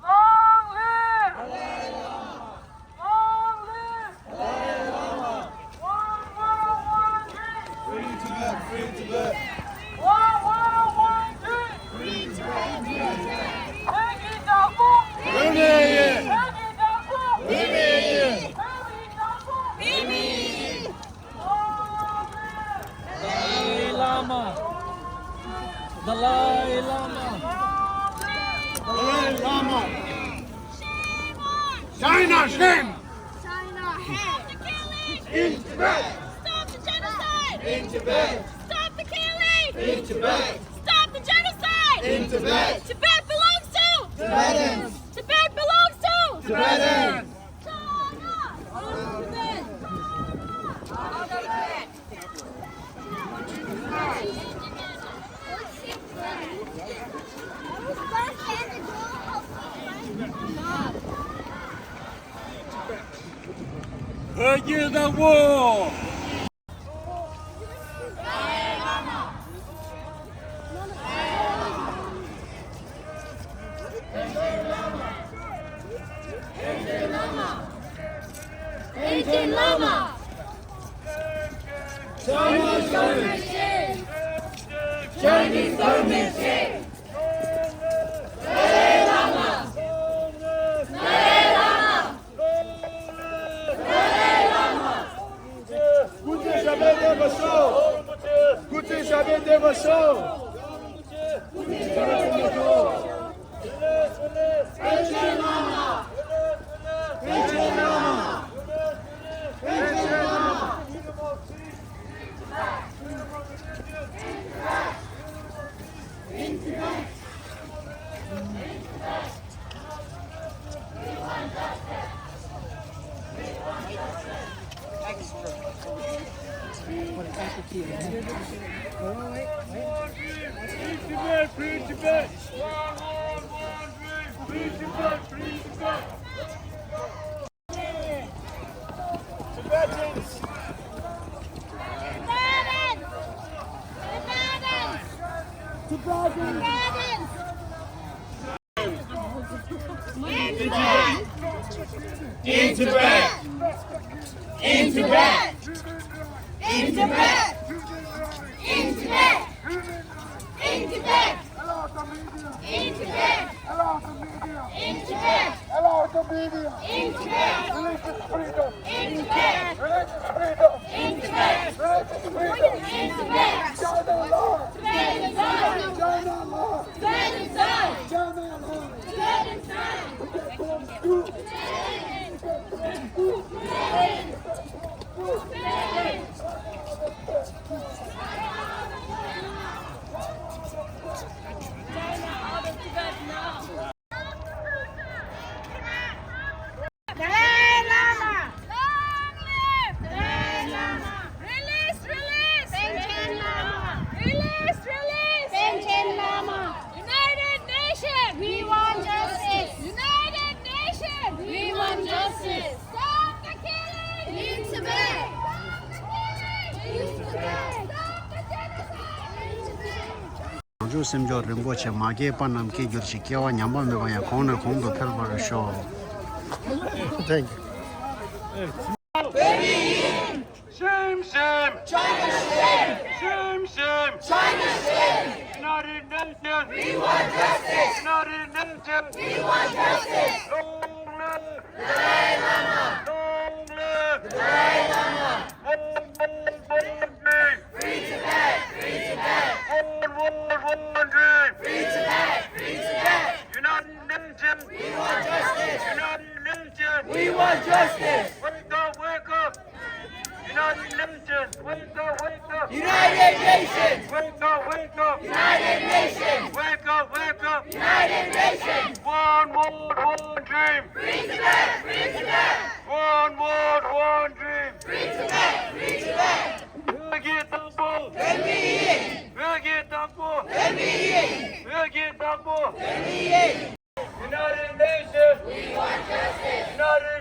Long live! Long live! One world, one dream! Free Tibet! Free Tibet! One world, one dream! Free Tibet! བོད་ཀྱི་བདག་པོ། བོད་མི་ཡིན། བོད་ཀྱི་བདག་པོ། བོད་མི་ཡིན། བོད་ཀྱི་བདག་པོ། བོད་མི་ཡིན། Dalai Lama. Dalai Lama. Dalai Lama. Shame on! China, shame! China, hate! Stop the killing! In Tibet! Stop the genocide! In Tibet! Stop the killing! In Tibet! Stop the genocide! In Tibet! Tibet belongs to Tibetans! Tibet belongs to Tibetans! China! Out of Tibet! Out of Tibet! བོད་ཀྱི་བདག་པོ། Ancient Lama! China's government shame! Chinese government shame! Dalai Lama! Dalai Lama! སྐུ་ཚེ་ཞབས་པད་བརྟན་པར་ཤོག་སྐུ་ཚེ་ཞབས་པད་བརྟན་པར་ཤོག་སྐུ་ཚེ་ཞབས་པད་བརྟན་པར་ཤོག Free Tibet, free Tibet. One world, one dream. Free Tibet, free Tibet. Tibetans. Tibetans. Tibetans. Tibetans. In Tibet! In Tibet! In Tibet! In Tibet! In Tibet! In Tibet! In Tibet! Allow the media! In Tibet! Allow the media! In Tibet! Religious freedom! In Tibet! Religious freedom! In Tibet! Religious freedom! In Tibet! China law! Tibet is ours! China law! Tibet is ours! China law! Tibet is ours! Dalai Lama! Long live! Dalai Lama! Release, release! Panchen Lama! སེམས་མཆོག་རིན་པོ་ཆེ། མ་སྐྱེས་པ་རྣམས་སྐྱེས་གྱུར་ཅིག། སྐྱེ་བ་ཉམས་པ་མེད་པ་ཡང་། གོང་ནས་གོང་དུ་འཕེལ་བར་ཤོག། Thank you. Shame, shame. China shame. Shame, shame. China shame. United Nations. We want justice. United Nations. We want justice. Long live. Dalai Lama. Long live. Dalai Lama. One, one, one, one. Free Tibet! Free Tibet! One world, one dream! Free Tibet! Free Tibet! United Nations! We want justice! United Nations! We want justice! Wake up, wake up! United Nations! Wake up, wake up! United Nations! Wake up, wake up! United Nations! Wake up, wake up! United Nations! One world, one dream! Free Tibet! Free Tibet! One world, one dream! Free Tibet! Free Tibet! བོད་ཀྱི་བདག་པོ། བོད་ཀྱི་བདག་པོ། བོད་ཀྱི་བདག་པོ། United Nations. We want justice. United